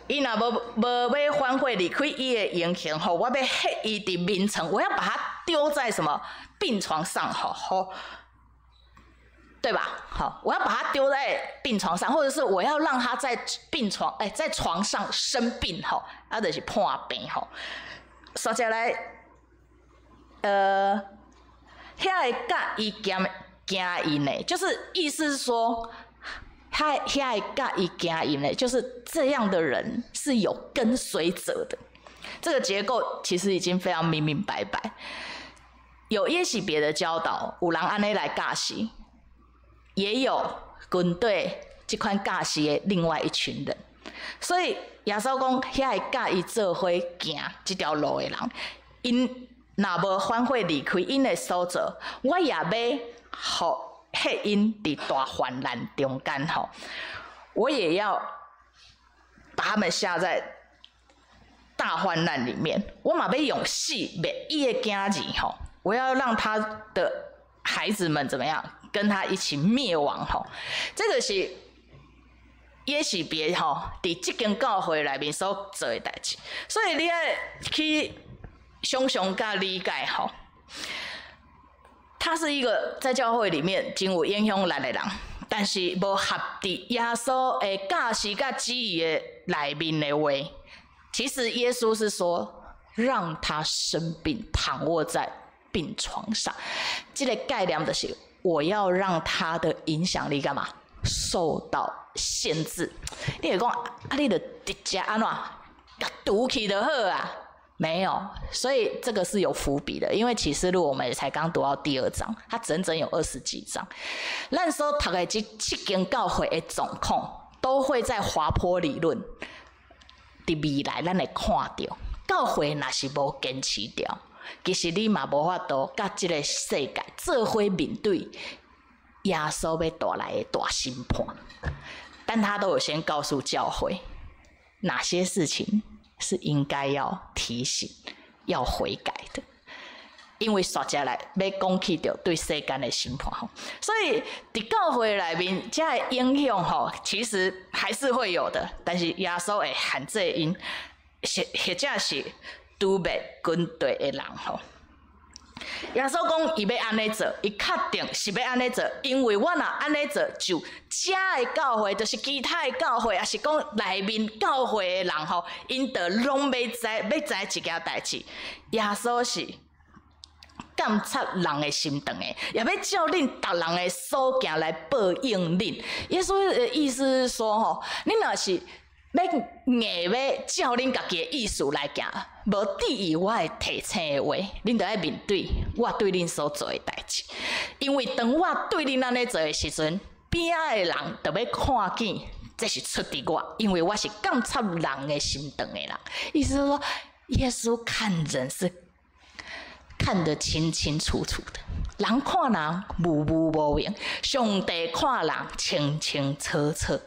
伊若無欲反悔離開伊的言行吼，我欲彼伊佇眠床，我要把他丟在什麼病床上吼，吼，對吧？好，我要把他丟在病床上，或者是我要讓他在病床，欸，在床上生病吼，啊，就是破病吼。煞接來，遐个佮伊行行𪜶的，就是意思是說，遐个佮伊行𪜶的，就是這樣的人是有跟隨者的。這個結構其實已經非常明明白白。有耶洗別的教導，有人按呢來教示，也有跟對這款教示的另外一群人。所以耶穌講，遐个佮伊做伙行這條路的人，𪜶若無反悔離開𪜶的所做，我也欲予彼𪜶佇大患難中間吼，我也要把他們下在大患難裡面。我嘛欲用死滅伊的囝兒吼，我要讓他的孩子們怎麼樣，跟他一起滅亡吼。這個是耶洗別吼，佇這間教會內面所做的代誌，所以你愛去想像佮理解吼。他是一個在教會裡面真有影響力的人，但是無合佇耶穌的教示佮旨意的內面的話，其實耶穌是說讓他生病，躺臥在病床上。這個概念就是我要讓他的影響力幹嘛？受到限制。你會講啊，你就直接按怎，共除去就好啊？沒有，所以這個是有伏筆的。因為啟示錄我們也才剛讀到第二章，它整整有20幾章。咱所讀的這七間教會的狀況，都會在滑坡理論佇未來，咱會看著教會若是無堅持牢，其實你嘛無法度佮這個世界做伙面對耶穌欲帶來的大審判。但他都有先告訴教會哪些事情是應該要提醒、要悔改的，因為煞接來欲講起著對世間的審判吼，所以佇教會內面，這个影響吼，其實還是會有的。但是耶穌會限制𪜶，或者是除滅軍隊的人吼。耶穌講伊欲按呢做，伊確定是欲按呢做，因為我若按呢做，就遮的教會，就是其他的教會，抑是講內面教會的人吼，𪜶就攏欲知，欲知一件代誌。耶穌是監察人的心腸的，也欲照恁逐人的所行來報應恁。耶穌的意思是說吼，恁若是欲硬欲照恁家己的意思來行，無質疑我的提醒的話，恁著愛面對我對恁所做的代誌。因為當我對恁按呢做的時陣，邊仔的人就欲看見，這是出佇我，因為我是監察人的心腸的人。意思是說，耶穌看人是看得清清楚楚的，人看人模模無明，上帝看人清清楚楚。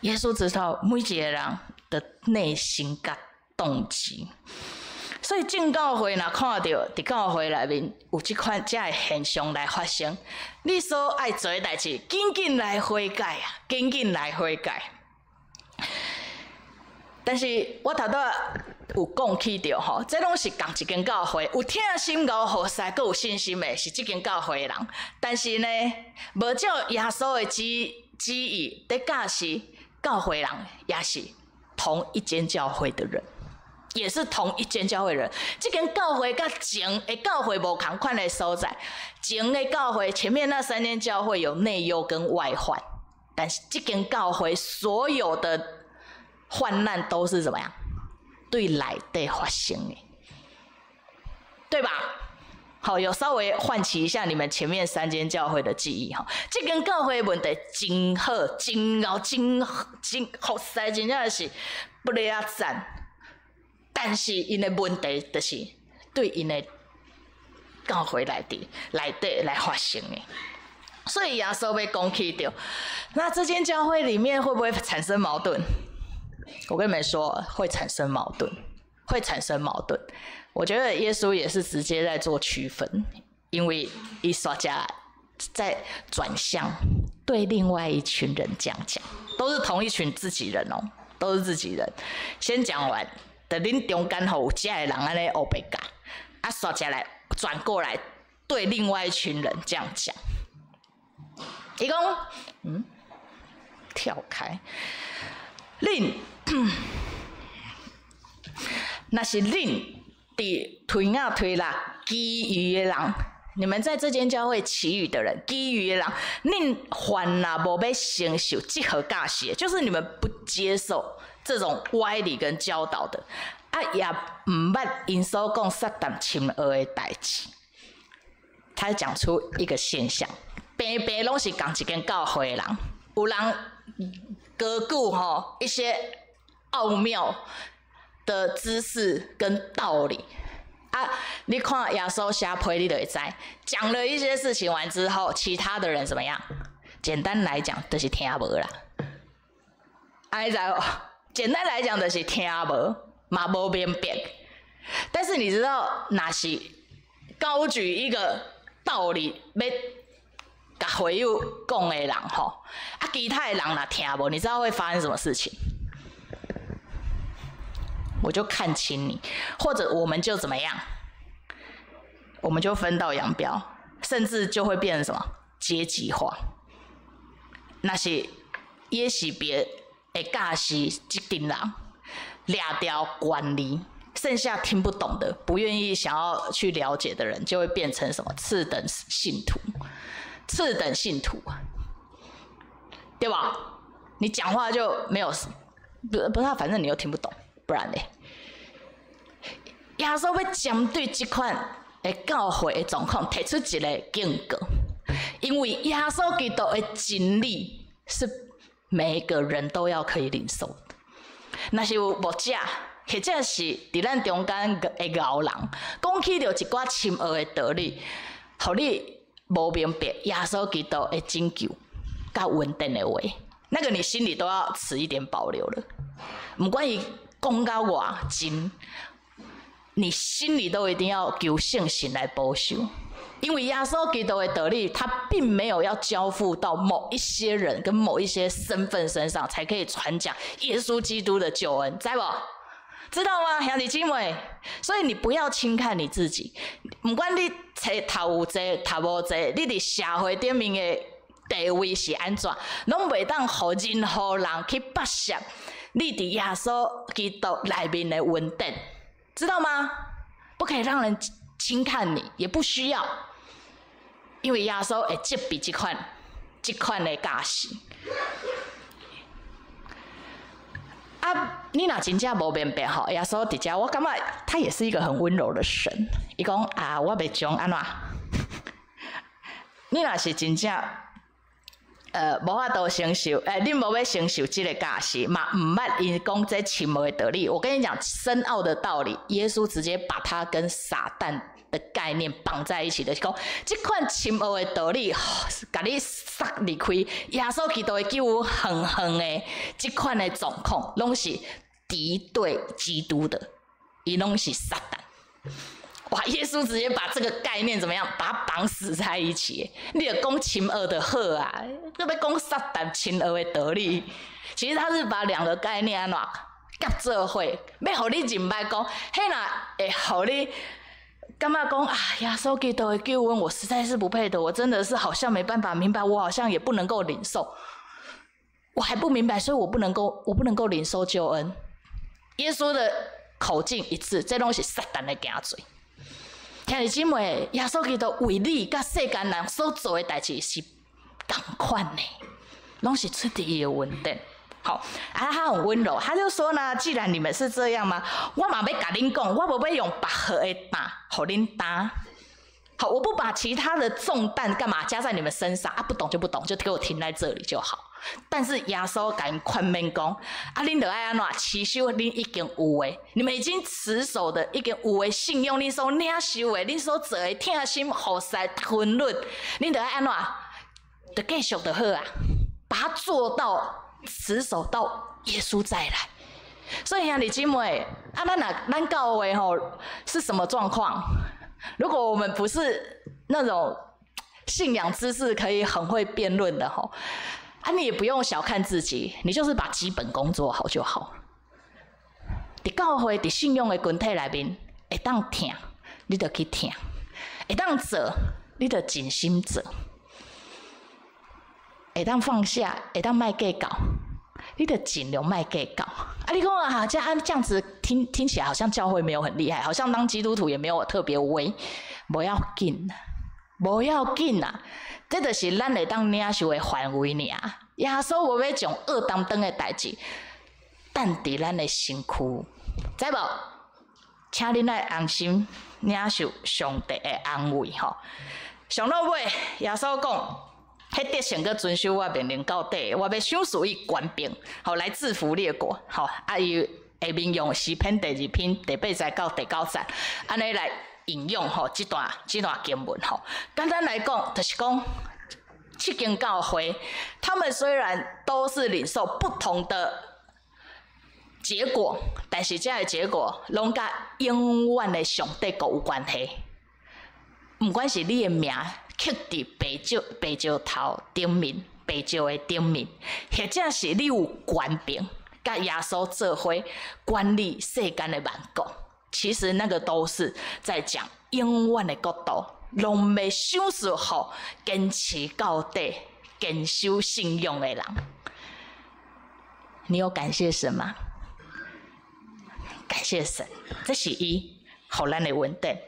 耶穌知道每一個人的內心佮動機，所以眾教會若看著佇教會內面有這款這个現象來發生，你所愛做的代誌，緊緊來悔改啊，緊緊來悔改。但是我頭拄仔有講起著吼，這攏是仝一間教會，有疼心𠢕服侍，閣有信心的，是這間教會的人。但是呢，無照耶穌的旨意，佇教示教會人，也是同一間教會的人，也是同一間教會人。這間教會佮前的教會無仝款的所在，前的教會前面那三間教會有內憂跟外患，但是這間教會所有的患難都是怎麼樣？對內底發生的，對吧？好，有稍微喚起一下你們前面三間教會的記憶哈。這間教會問題真好，真𠢕，真真服侍，真正是不咧仔讚。但是𪜶的問題就是對𪜶的教會內底來發生的。所以耶穌欲講起著，那這間教會裡面會不會產生矛盾？我跟你們說，會產生矛盾，會產生矛盾。我覺得耶穌也是直接在做區分，因為伊煞才在轉向對另外一群人這樣講，都是同一群自己人哦，都是自己人。先講完，等恁中間吼有這个人按呢烏白教，啊，煞才來轉過來對另外一群人這樣講。伊講，跳開，恁，若是恁佇推雅推喇其餘的人，你們在這間教會其餘的人，其餘的人，恁凡若無欲承受這號教示，就是你們不接受這種歪理跟教導的，啊，也毋捌𪜶所講撒旦深奧的代誌。他講出一個現象，平平攏是仝一間教會的人，有人高舉吼一些奧妙的知識跟道理。啊！你看耶穌寫批，你就會知。講了一些事情完之後，其他的人怎麼樣？簡單來講，就是聽無啦。按呢知無？簡單來講，就是聽無，嘛無明白。但是你知道，若是高舉一個道理，欲共會友講的人吼，啊，其他的人若聽無，你知道會發生什麼事情？我就看輕你，或者我們就怎麼樣？我們就分道揚鑣，甚至就會變成什麼階級化。若是耶洗別會教示這陣人掠著權利，剩下聽不懂的、不願意想要去了解的人，就會變成什麼次等信徒？次等信徒，對吧？你講話就沒有，不不是，反正你又聽不懂。不然咧，耶穌欲針對這款的教會的狀況提出一個警告，因為耶穌基督的真理是每個人都要可以領受的。若是有牧者，或者是佇咱中間的𠢕人，講起著一寡深奧的道理，予你無明白耶穌基督的拯救佮恩典的話，那個你心裡都要持一點保留了。毋管伊講到偌真，你心裡都一定要求聖神來保守，因為耶穌基督的道理，他並沒有要交付到某一些人跟某一些身份身上，才可以傳講耶穌基督的救恩，知無？知道嗎，兄弟姊妹？所以你不要輕看你自己，毋管你冊讀有濟，讀無濟，你佇社會頂面的地位是按怎，攏袂當予任何人去剝削你佇耶穌基督內面的恩典，知道嗎？不可以讓人輕看你，也不需要，因為耶穌會責備這款的教示。啊，你若真正無明白吼，耶穌佇遮，我感覺他也是一個很溫柔的神。伊講啊，我袂將按怎？你若是真正，無法度承受，恁無欲承受這个教示，嘛毋捌𪜶講這深奧的道理。我跟你講，深奧的道理，耶穌直接把他跟撒旦的概念綁在一起的，就是講這款深奧的道理，共你殺離開耶穌基督的救恩，遠遠的這款的狀況，攏是敵對基督的，伊攏是撒旦。哇！耶穌直接把這個概念怎麼樣？把它綁死在一起。你著講深奧就好啊，閣欲講撒旦深奧的道理。其實他是把兩個概念按怎夾做伙，欲予你認捌講，彼若會予你感覺講啊，耶穌基督的救恩，我實在是不配的，我真的是好像沒辦法明白，我好像也不能夠領受，我還不明白，所以我不能夠領受救恩。耶穌的口徑一致，這攏是撒旦的行做。兄弟姊妹，耶穌基督為你佮世間人所做的代誌是仝款的，攏是出佇伊的恩典。好，啊，他很溫柔，他就說呢，既然你們是這樣嘛，我嘛欲共恁講，我無欲用別號的擔予恁擔。好，我不把其他的重擔幹嘛加在你們身上啊？不懂就不懂，就給我停在這裡就好。但是耶穌共𪜶勸勉講，啊，恁著愛按怎持守恁已經有的，你們已經持守的已經有的信仰，恁所領受的，恁所做的疼心服侍吞忍，恁著愛按怎，著繼續就好啊，把它做到持守到耶穌再來。所以兄弟姊妹，啊，咱若咱教會吼是什麼狀況？如果我們不是那種信仰知識可以很會辯論的吼，啊，你也不用小看自己，你就是把基本功做好就好。佇教會佇信仰的群體內面，會當疼，你就去疼；會當做，你就盡心做；會當放下，會當莫計較，你就盡量莫計較。啊，你講啊，這樣子聽起來好像教會沒有很厲害，好像當基督徒也沒有特別威，無要緊，無要緊啊！這就是咱會當領受的範圍爾。耶穌無欲將僫擔當的代誌，擔佇咱的身軀，知無？請恁愛安心領受上帝的安慰吼。上落尾，耶穌講，彼得勝閣遵守我命令到底，我欲賞賜伊權柄，吼來制服列國，吼啊伊下面用詩篇第二篇第八節到第九節，按呢來引用吼這段經文吼。簡單來講，就是講七間教會，他們雖然都是領受不同的結果，但是這个結果攏佮永遠的上帝國有關係。毋管是你的名刻佇白石頭頂面，白石的頂面，或者是你有權柄，佮耶穌做伙管理世間的萬國，其實那個都是在講永遠的國度，攏欲賞賜予堅持到底、堅守信仰的人。你有感謝神嗎？感謝神，這是伊予咱的恩典。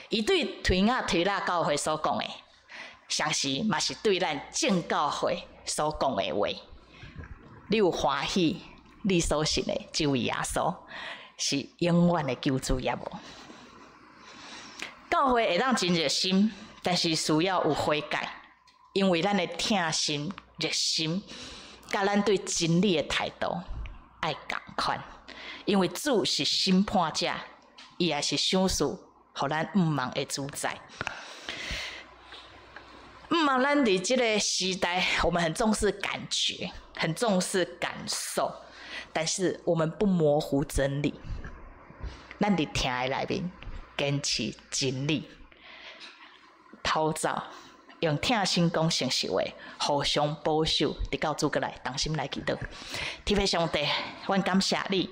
伊對推雅推喇教會所講的，相時嘛是對咱眾教會所講的話。你有歡喜，你所信的這位耶穌是永遠的救主也無？教會會當真熱心，但是需要有悔改，因為咱的疼心、熱心，佮咱對真理的態度愛仝款。因為主是審判者，伊也是賞賜予咱毋茫的主宰。毋茫咱佇這个時代，我們很重視感覺，很重視感受，但是我們不模糊真理。咱佇疼的內面堅持真理，逃走，用疼心講誠實話，互相保守，直到主閣來，同心來祈禱。天父上帝，阮感謝你，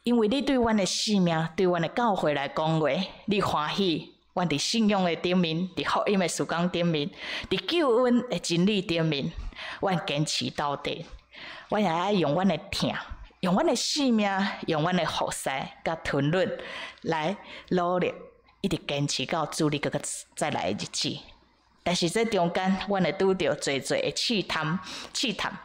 因為你對阮的生命，對阮的教會來講話，你歡喜。阮佇信仰的頂面，佇福音的事工頂面，佇救恩的真理頂面，阮堅持到底。阮也愛用阮的疼，用阮的生命，用阮的服侍佮吞忍來努力，一直堅持到主你閣閣再來的日子。但是這中間，阮會拄著濟濟的試探，試探，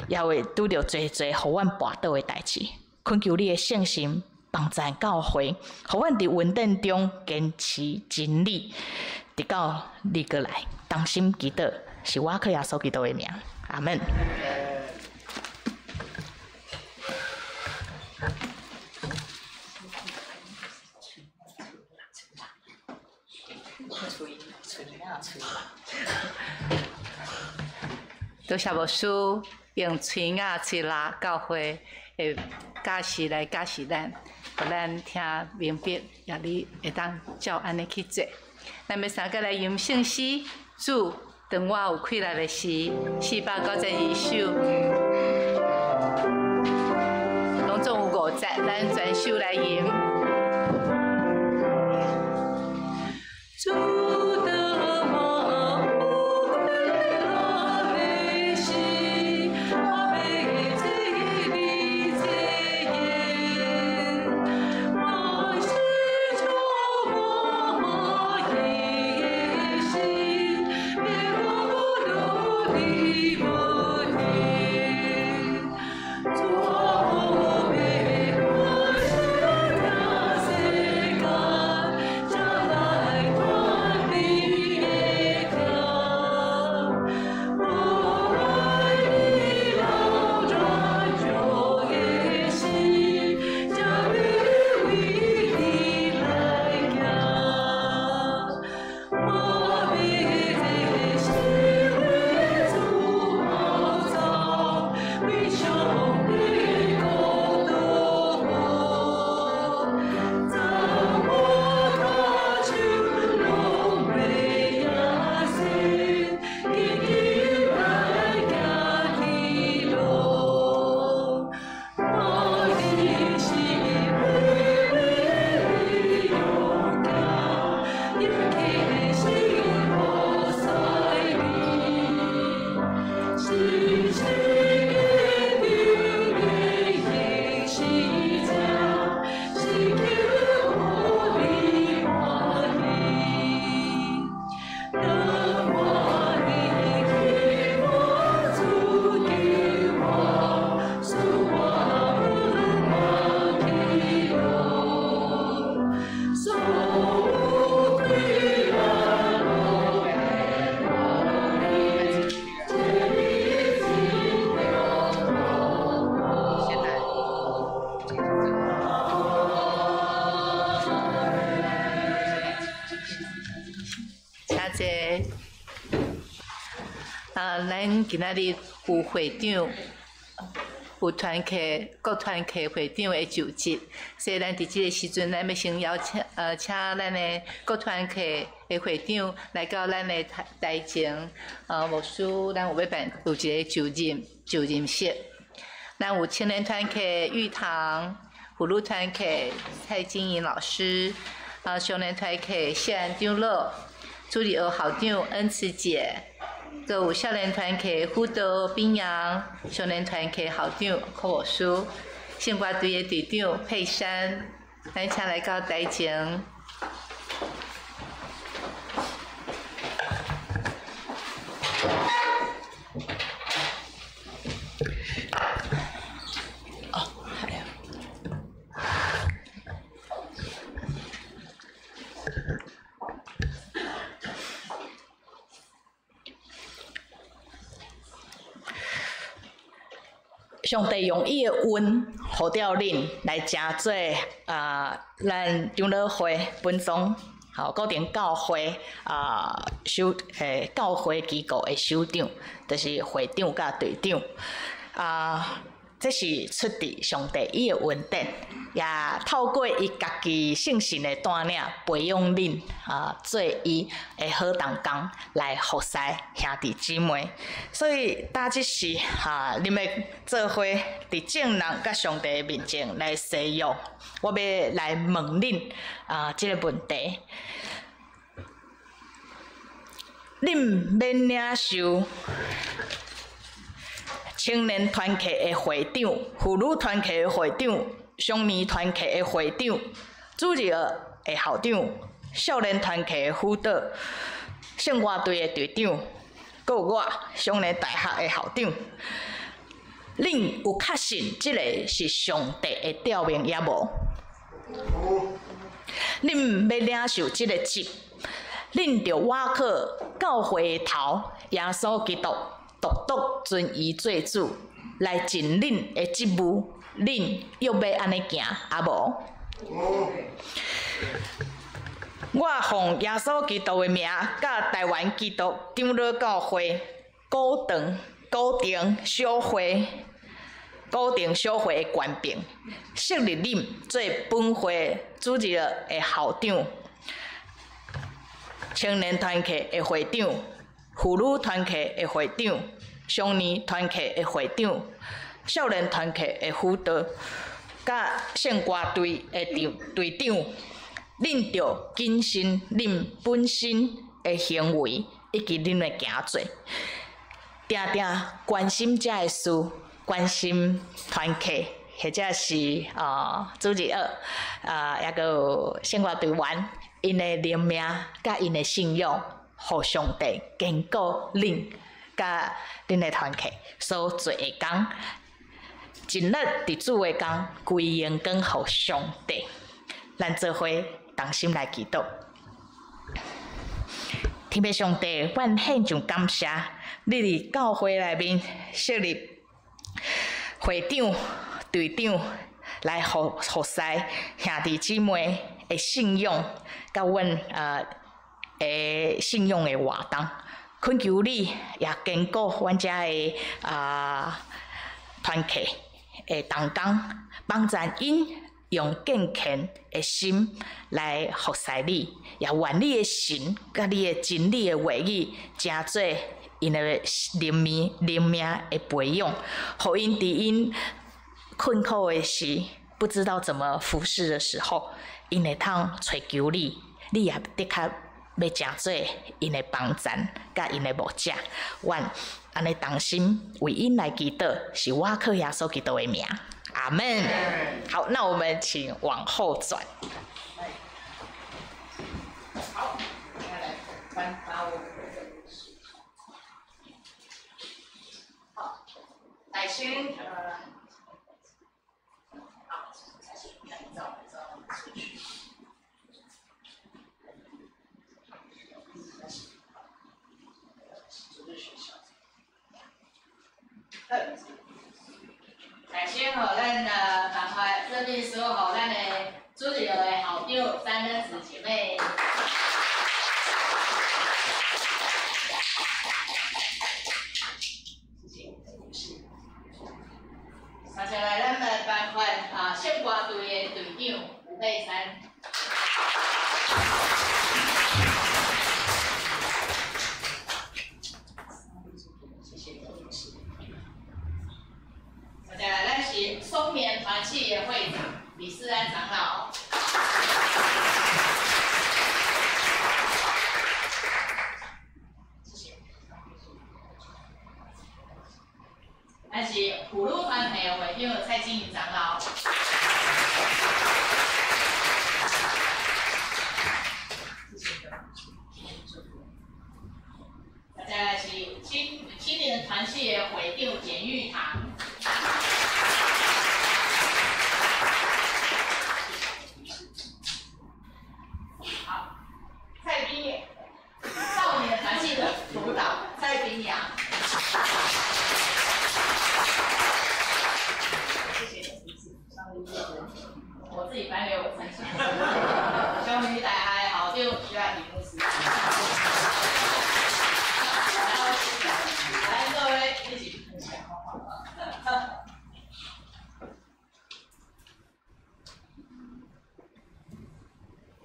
也會拄著濟濟予阮跋倒的代誌。懇求你的聖神幫助教會，予阮佇恩典中堅持真理，直到你閣來。同心祈禱，是我靠耶穌基督的名，阿門。多謝牧師用喙咬喙拉教會的教示來教示咱，予咱聽明白，也你會當照按呢去做。咱欲三個來吟聖詩，主，當我有氣力的時，492首，攏總有五節，咱全首來吟。主，當我有氣力的時，我欲做你這言，我是主我的心，別無你無天，主欲我世間，才來斷你的痛，我愛你柔軟柔的心，才欲為你來行。我欲這是為主寶藏，為上帝國度。怎我跤手攏袂野心，緊緊來行天路。我一生為你勇敢，也決心服侍你。信心堅定的應許者，是求予你歡喜。當我離去，我主救我，使我不忘記路。所有快樂攏會予你，這你真先來。請坐。啊，咱今仔日有會長，有團契各團契會長的就職，所以咱佇這个時陣，咱欲先邀請請咱的各團契的會長來到咱的台台前，牧師，咱有欲辦有一个就任式。咱有青年團契玉堂，婦女團契蔡金穎老師，少年團契謝安長老，主日學校長恩慈姐，閣有少年團契輔導炳陽，少年團契校長柯牧師，聖歌隊的隊長佩珊，咱請來到台前。哦，係啊。上帝用伊的恩，呼召恁來成做啊，咱長老會本宗，吼，固定教會啊，首教會機構的首長，就是會長佮隊長啊。這是出自上帝伊的恩典，也透過伊家己聖神的帶領，培養恁啊，做伊的好同工來服侍兄弟姊妹。所以，今這時哈，恁欲做伙佇眾人佮上帝面前來誓約，我欲來問恁啊，這个問題：恁免領受青年團契的會長、婦女團契的會長、少年團契的會長、主日學的校長、少年團契的輔導、聖歌隊的隊長，閣有我少年大學的校長。恁有確信這个是上帝的召命抑無？恁欲領受這个職，恁著倚靠教會的頭耶穌基督，獨獨尊伊做主，來盡恁的職務。恁欲欲按呢行，抑無？我奉耶穌基督的名，佮台灣基督長老教會古長古亭小會古亭小會的權柄，設立恁做本會主日的校長、青年團契的會長、婦女團契的會長、少年團契的會長、少年團契的輔導，佮聖歌隊的長隊長。恁著謹慎恁本身的行為以及恁的行做，定定關心遮的事，關心團契，或者是主日學，抑閣有聖歌隊員，𪜶的靈命佮𪜶的信仰，予上帝堅固恁佮恁的團契所做的工，盡力佇主的工，歸榮光予上帝。咱做伙同心來祈禱。天父上帝，阮獻上感謝，你佇教會內面設立會長、隊長來服侍兄弟姊妹的信仰，佮阮的信仰的活動，懇求你也堅固阮遮的團契的同工，幫助𪜶用敬虔的心來服侍你，也願你的神佮你的真理的話語，成做𪜶的靈命靈命的培養，予𪜶佇𪜶困苦的時，不知道怎麼服侍的時候，𪜶會通揣求你，你也的確欲成做𪜶的幫贊，佮𪜶的牧者。阮按呢同心為𪜶來祈禱，是倚靠耶穌基督的名。阿們。好，那我們請往後轉。好，來頒發我們的證書。好，來先好，照照順序。首先予咱頒發證明書，予咱的主日學的校長詹恩慈姐妹。謝謝。接下來，咱來頒發聖歌隊的隊長吳佩珊。謝謝。接下來，咱是松棉團契的會長李世安長老。謝謝。咱是婦女團體的會長蔡金穎長老。謝謝。接下來是青年團契的會長簡玉堂。好，蔡斌，少年團契的輔導蔡斌陽。謝謝，我自己頒給我自己。兄弟大愛校長徐亞平牧師。來，各位一起分享。好。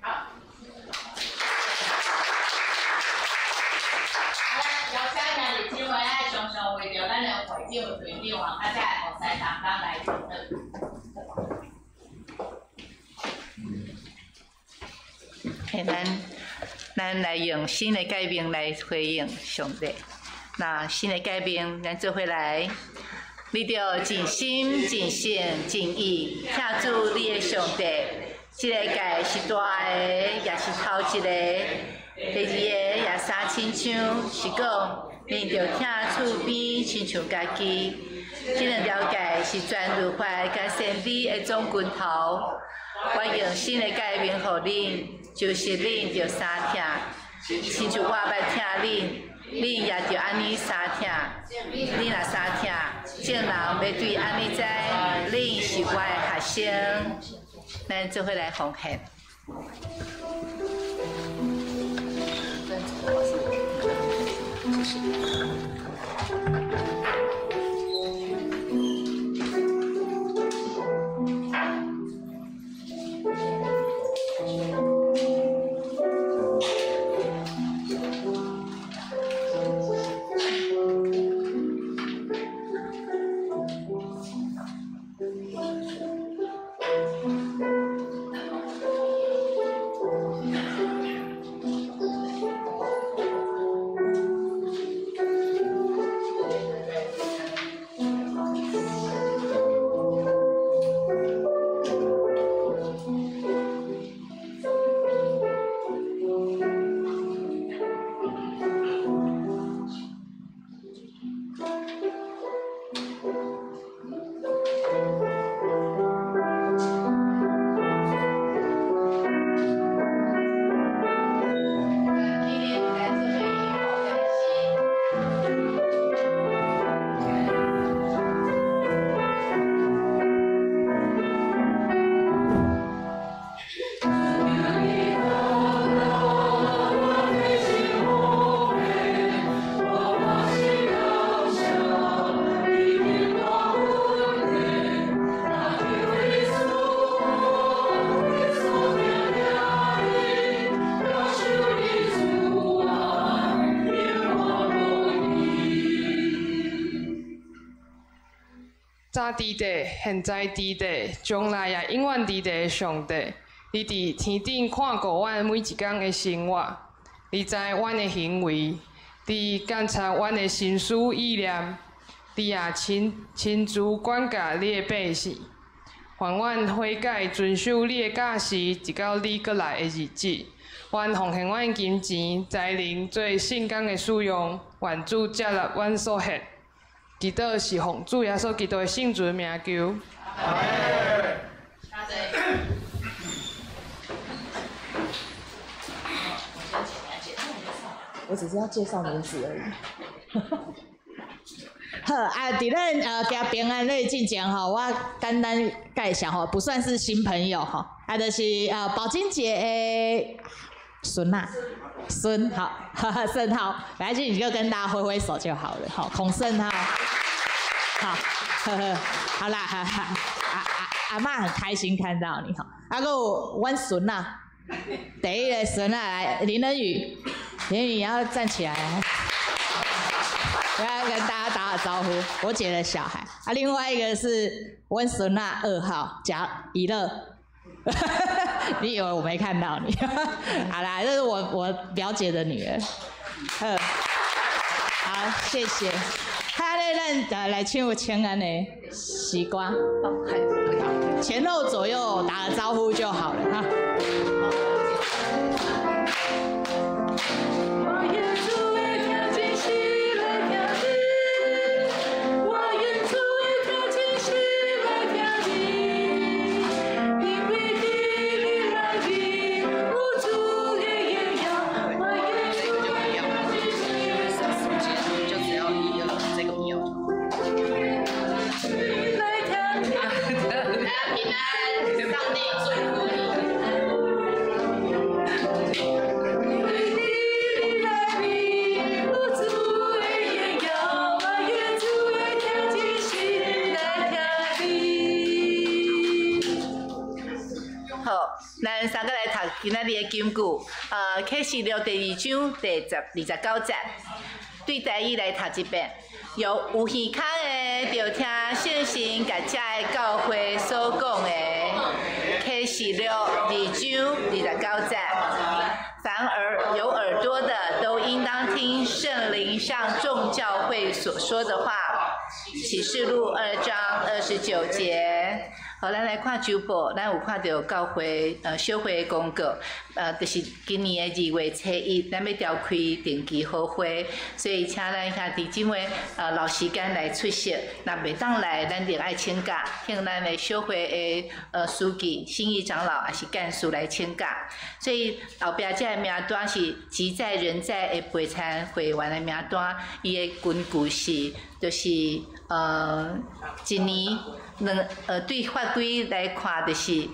来，邀請兄弟姊妹愛常常為著咱的會長、隊長啊，較遮的服侍同工來祈禱。嘿，咱來用新的誡命來回應上帝。那新的誡命，咱做伙來，你著盡心、盡性、盡意，疼主你的上帝。這个誡是大的，也是頭一个。第二個也相親像，是講，恁著疼厝邊親像家己。這兩條誡是全律法佮先知的總根頭。我用新的誡命予恁，就是恁著相疼，親像我捌疼恁，恁也著按呢相疼。恁若相疼，眾人欲對按呢知，恁是我的學生。咱做伙來奉獻。早佇地，現在佇地，將來也永遠佇地的上帝，你佇天頂看顧阮每一工的生活，你知阮的行為，你監察阮的心思意念，你也親親自管教你的百姓，願阮悔改，遵守你的教示，直到你閣來的日子。阮奉獻阮金錢、才能做聖工的使用，願主接納阮所獻。祈禱是奉主耶穌基督的聖尊名求。我只是要介紹名字而已。好啊，佇咱行平安日進前吼，我簡單介紹吼，不算是新朋友吼，啊，就是寶金姐的孫仔，孫好，盛浩，來，這你就跟大家揮揮手就好了，好，孔盛浩，好，呵呵，好啦，哈哈，阿嬤很開心看到你吼，啊，閣有阮孫仔，第一個孫仔來林恩宇，林恩宇你要站起來，我要跟大家打個招呼，我姐的小孩，啊，另外一個是阮孫仔2號賈以樂。你以為我沒看到你？好啦，這是我表姐的女兒。好，謝謝。他咧，咱來唱請安的詩歌。前後左右打個招呼就好了哈。咱三个來讀今仔日的金句，啟示錄第2章第29節，對台語來讀一遍。有耳孔的，就聽聖神共這个教會所講的。啟示錄2章29節。凡爾有耳朵的，都應當聽聖靈向眾教會所說的話。啟示錄2章29節。好，咱來看週報，咱有看著教會小會的公告，就是今年的2月初1，咱欲召開定期好會，所以請咱兄弟姊妹留時間來出席。若袂當來，咱就愛請假，向咱的小會的書記、信義長老抑是幹事來請假。所以後壁這个名單是籍在人在的陪餐會員的名單，伊的根據是就是一年兩對法規來看，就是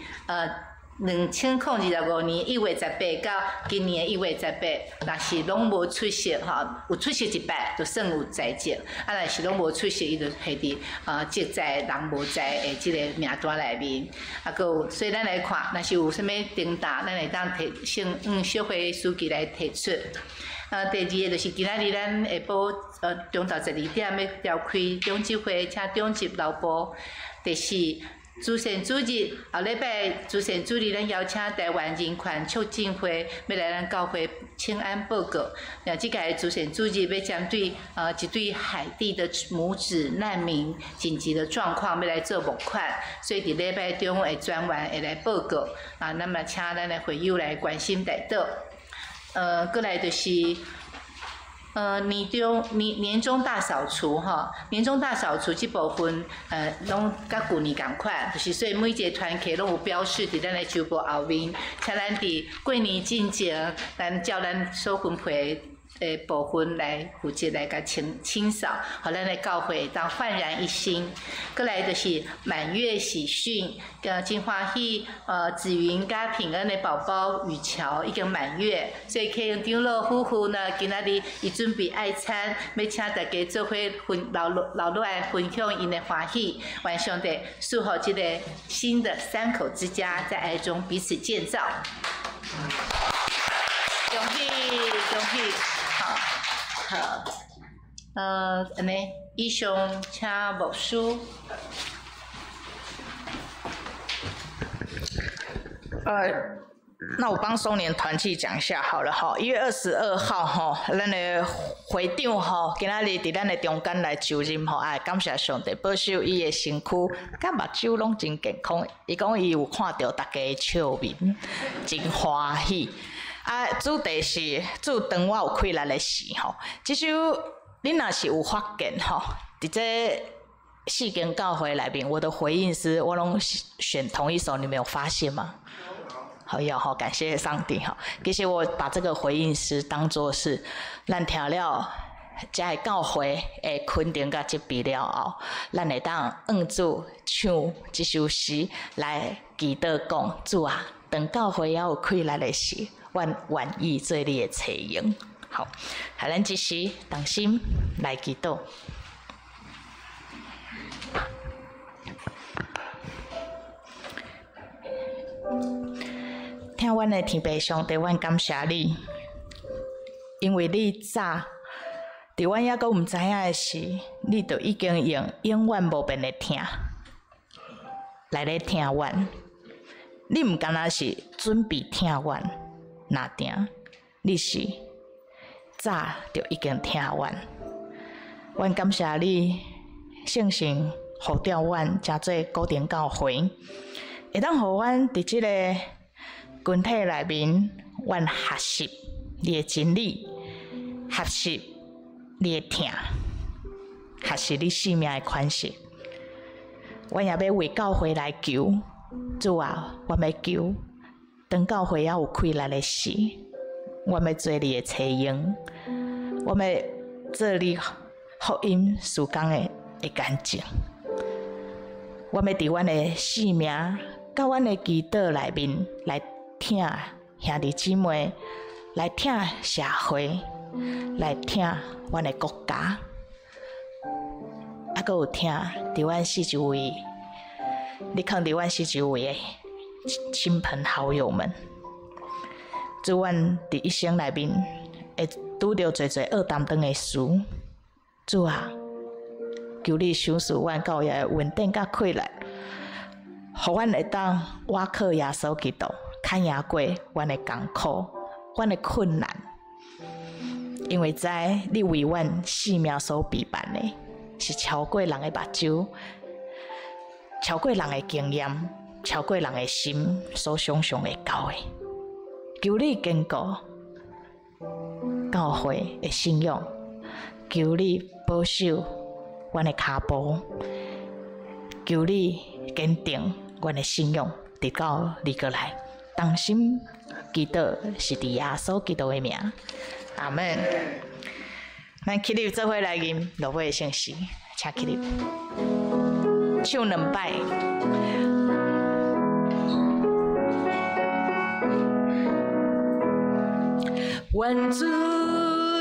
2025年1月18到今年1月18，若是攏無出席吼，有出席一擺就算有在籍，啊，若是攏無出席，伊就列佇籍在人無在的這个名單內面。啊，閣有，所以咱來看，若是有啥物重大，咱會當提先小會書記來提出。第二个就是今仔日咱下晡中晝12點欲召開長執會，請長執留步。第四，慈善主日，後禮拜慈善主日，咱邀請台灣人權促進會欲來咱教會請安報告。那這屆慈善主日欲針對一對海地的母子難民緊急的狀況，欲來做募款，所以佇禮拜中的專員會來報告。啊，那麼請咱的會友來關心代禱。閣來就是，年中年年終大掃除吼，年終大掃除這部分，攏佮舊年仝款，就是所以每一个團契攏有標示佇咱的週報後面，請咱佇過年進前，咱照咱所分配的部分來負責來共清清掃，予咱的教會會當煥然一新。閣來就是滿月喜訊，真歡喜，紫雲佮平恩的寶寶雨喬已經滿月，所以啟榮長老夫婦呢，今仔日伊準備愛餐，欲請大家做伙分留留落來分享𪜶的歡喜，願上帝賜予這個新的三口之家在愛中彼此建造。恭喜恭喜！好，好，按呢，以上請牧師。那我幫松年團契講一下好了哈。1月22號哈，咱的會長哈，今仔日佇咱的中間來就任吼，哎，感謝上帝保守伊的身軀，佮目睭攏真健康。伊講伊有看著大家的笑面，真歡喜。啊，主題是主當我有氣力的時吼，這首恁若是有發現吼，佇這四間教會內面，我的回應是我攏選同一首，你們有發現嗎？好有吼，感謝上帝吼。其實我把這個回應詩當作是咱聽了這个教會的肯定佮責備了後，咱會當按主唱這首詩來祈禱講主啊，當教會猶有氣力的時，阮願意做你的妻嬰。好，咱這時同心來祈禱。聽阮的天父上帝，阮感謝你，因為你早佇阮猶閣毋知影的時，你就已經用永遠無變的疼來咧疼阮。你毋干焦是準備疼阮，若定你是早就已經疼阮。阮感謝你，聖神呼召阮成做古亭教會，會當予阮佇這個群體內面，阮學習你的真理，學習你的疼，學習你生命的款式。阮也欲為教會來求，主啊，阮欲求，當教會猶有氣力的時，阮欲做你的妻嬰，阮欲做你福音事工的見證。阮欲佇阮的生命佮阮的祈禱內面來疼兄弟姊妹，來疼社會，來疼阮的國家，啊，閣有疼佇阮四周圍，你囥佇阮四周圍的親朋好友們。主，阮佇一生內面會拄著濟濟惡擔當的事，主啊，求你賞賜阮教會的穩定佮氣力，予阮會當倚靠耶穌基督，堪贏過阮的艱苦、阮的困難，因為知你為阮性命所備辦的，是超過人的目睭，超過人的經驗，超過人的心所想像會到的。求你堅固教會的信仰，求你保守阮的跤步，求你堅定阮的信仰，直到你過來。同心祈禱是佇耶穌基督的名，阿們。咱起立做伙來吟落尾的聖詩，請起立，唱兩擺。願主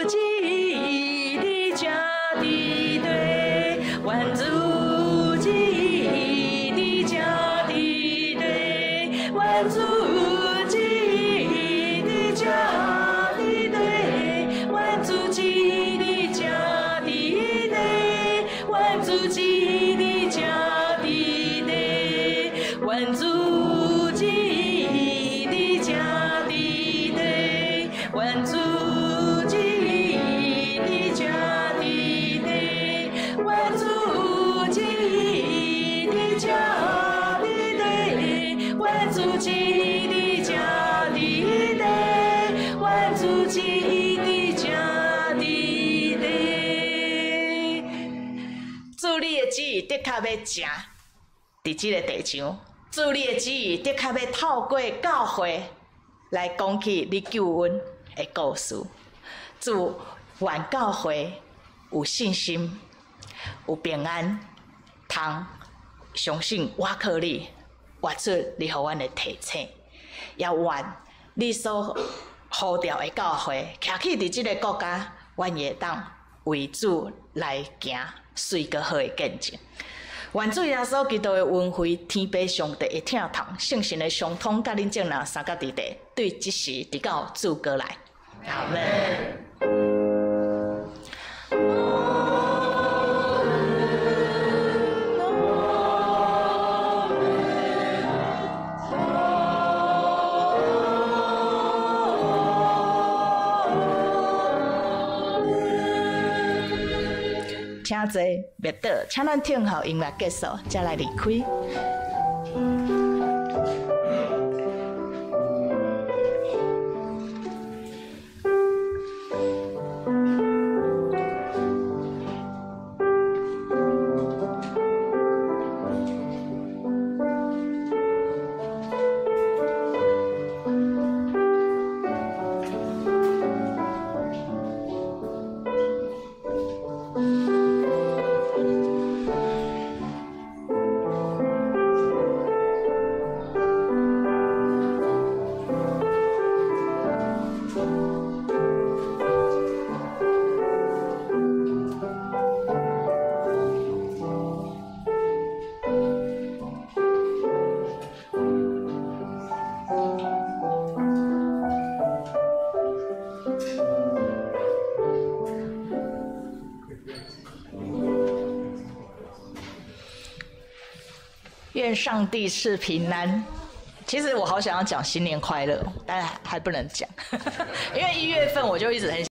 旨意佇這佇地，願主旨意佇這佇地，願主旨意佇這佇地，願主旨意佇這佇地，願主旨意佇這佇地，願主旨意佇這佇地，願主旨意佇這佇地，願主旨意佇這佇地，願主旨意佇這佇地，願主旨意佇這佇地。主你的旨意的確欲成佇這个地上，主你的旨意的確欲透過教會來講起你救恩的故事。主願教會有信心、有平安，通相信倚靠你，活出你予阮的提醒，也願你所呼召的教會，徛起佇這个國家，阮會當為主來行水閣好的見證。願主耶穌基督的恩惠、天父上帝的疼痛、聖神的相通，佮恁眾人三甲佇地，對這時直到主過來。阿們。請坐，別倒，請咱聽候音樂結束，才來離開。願上帝賜平安。其實我好想要講新年快樂，但還不能講，因為1月份我就一直很。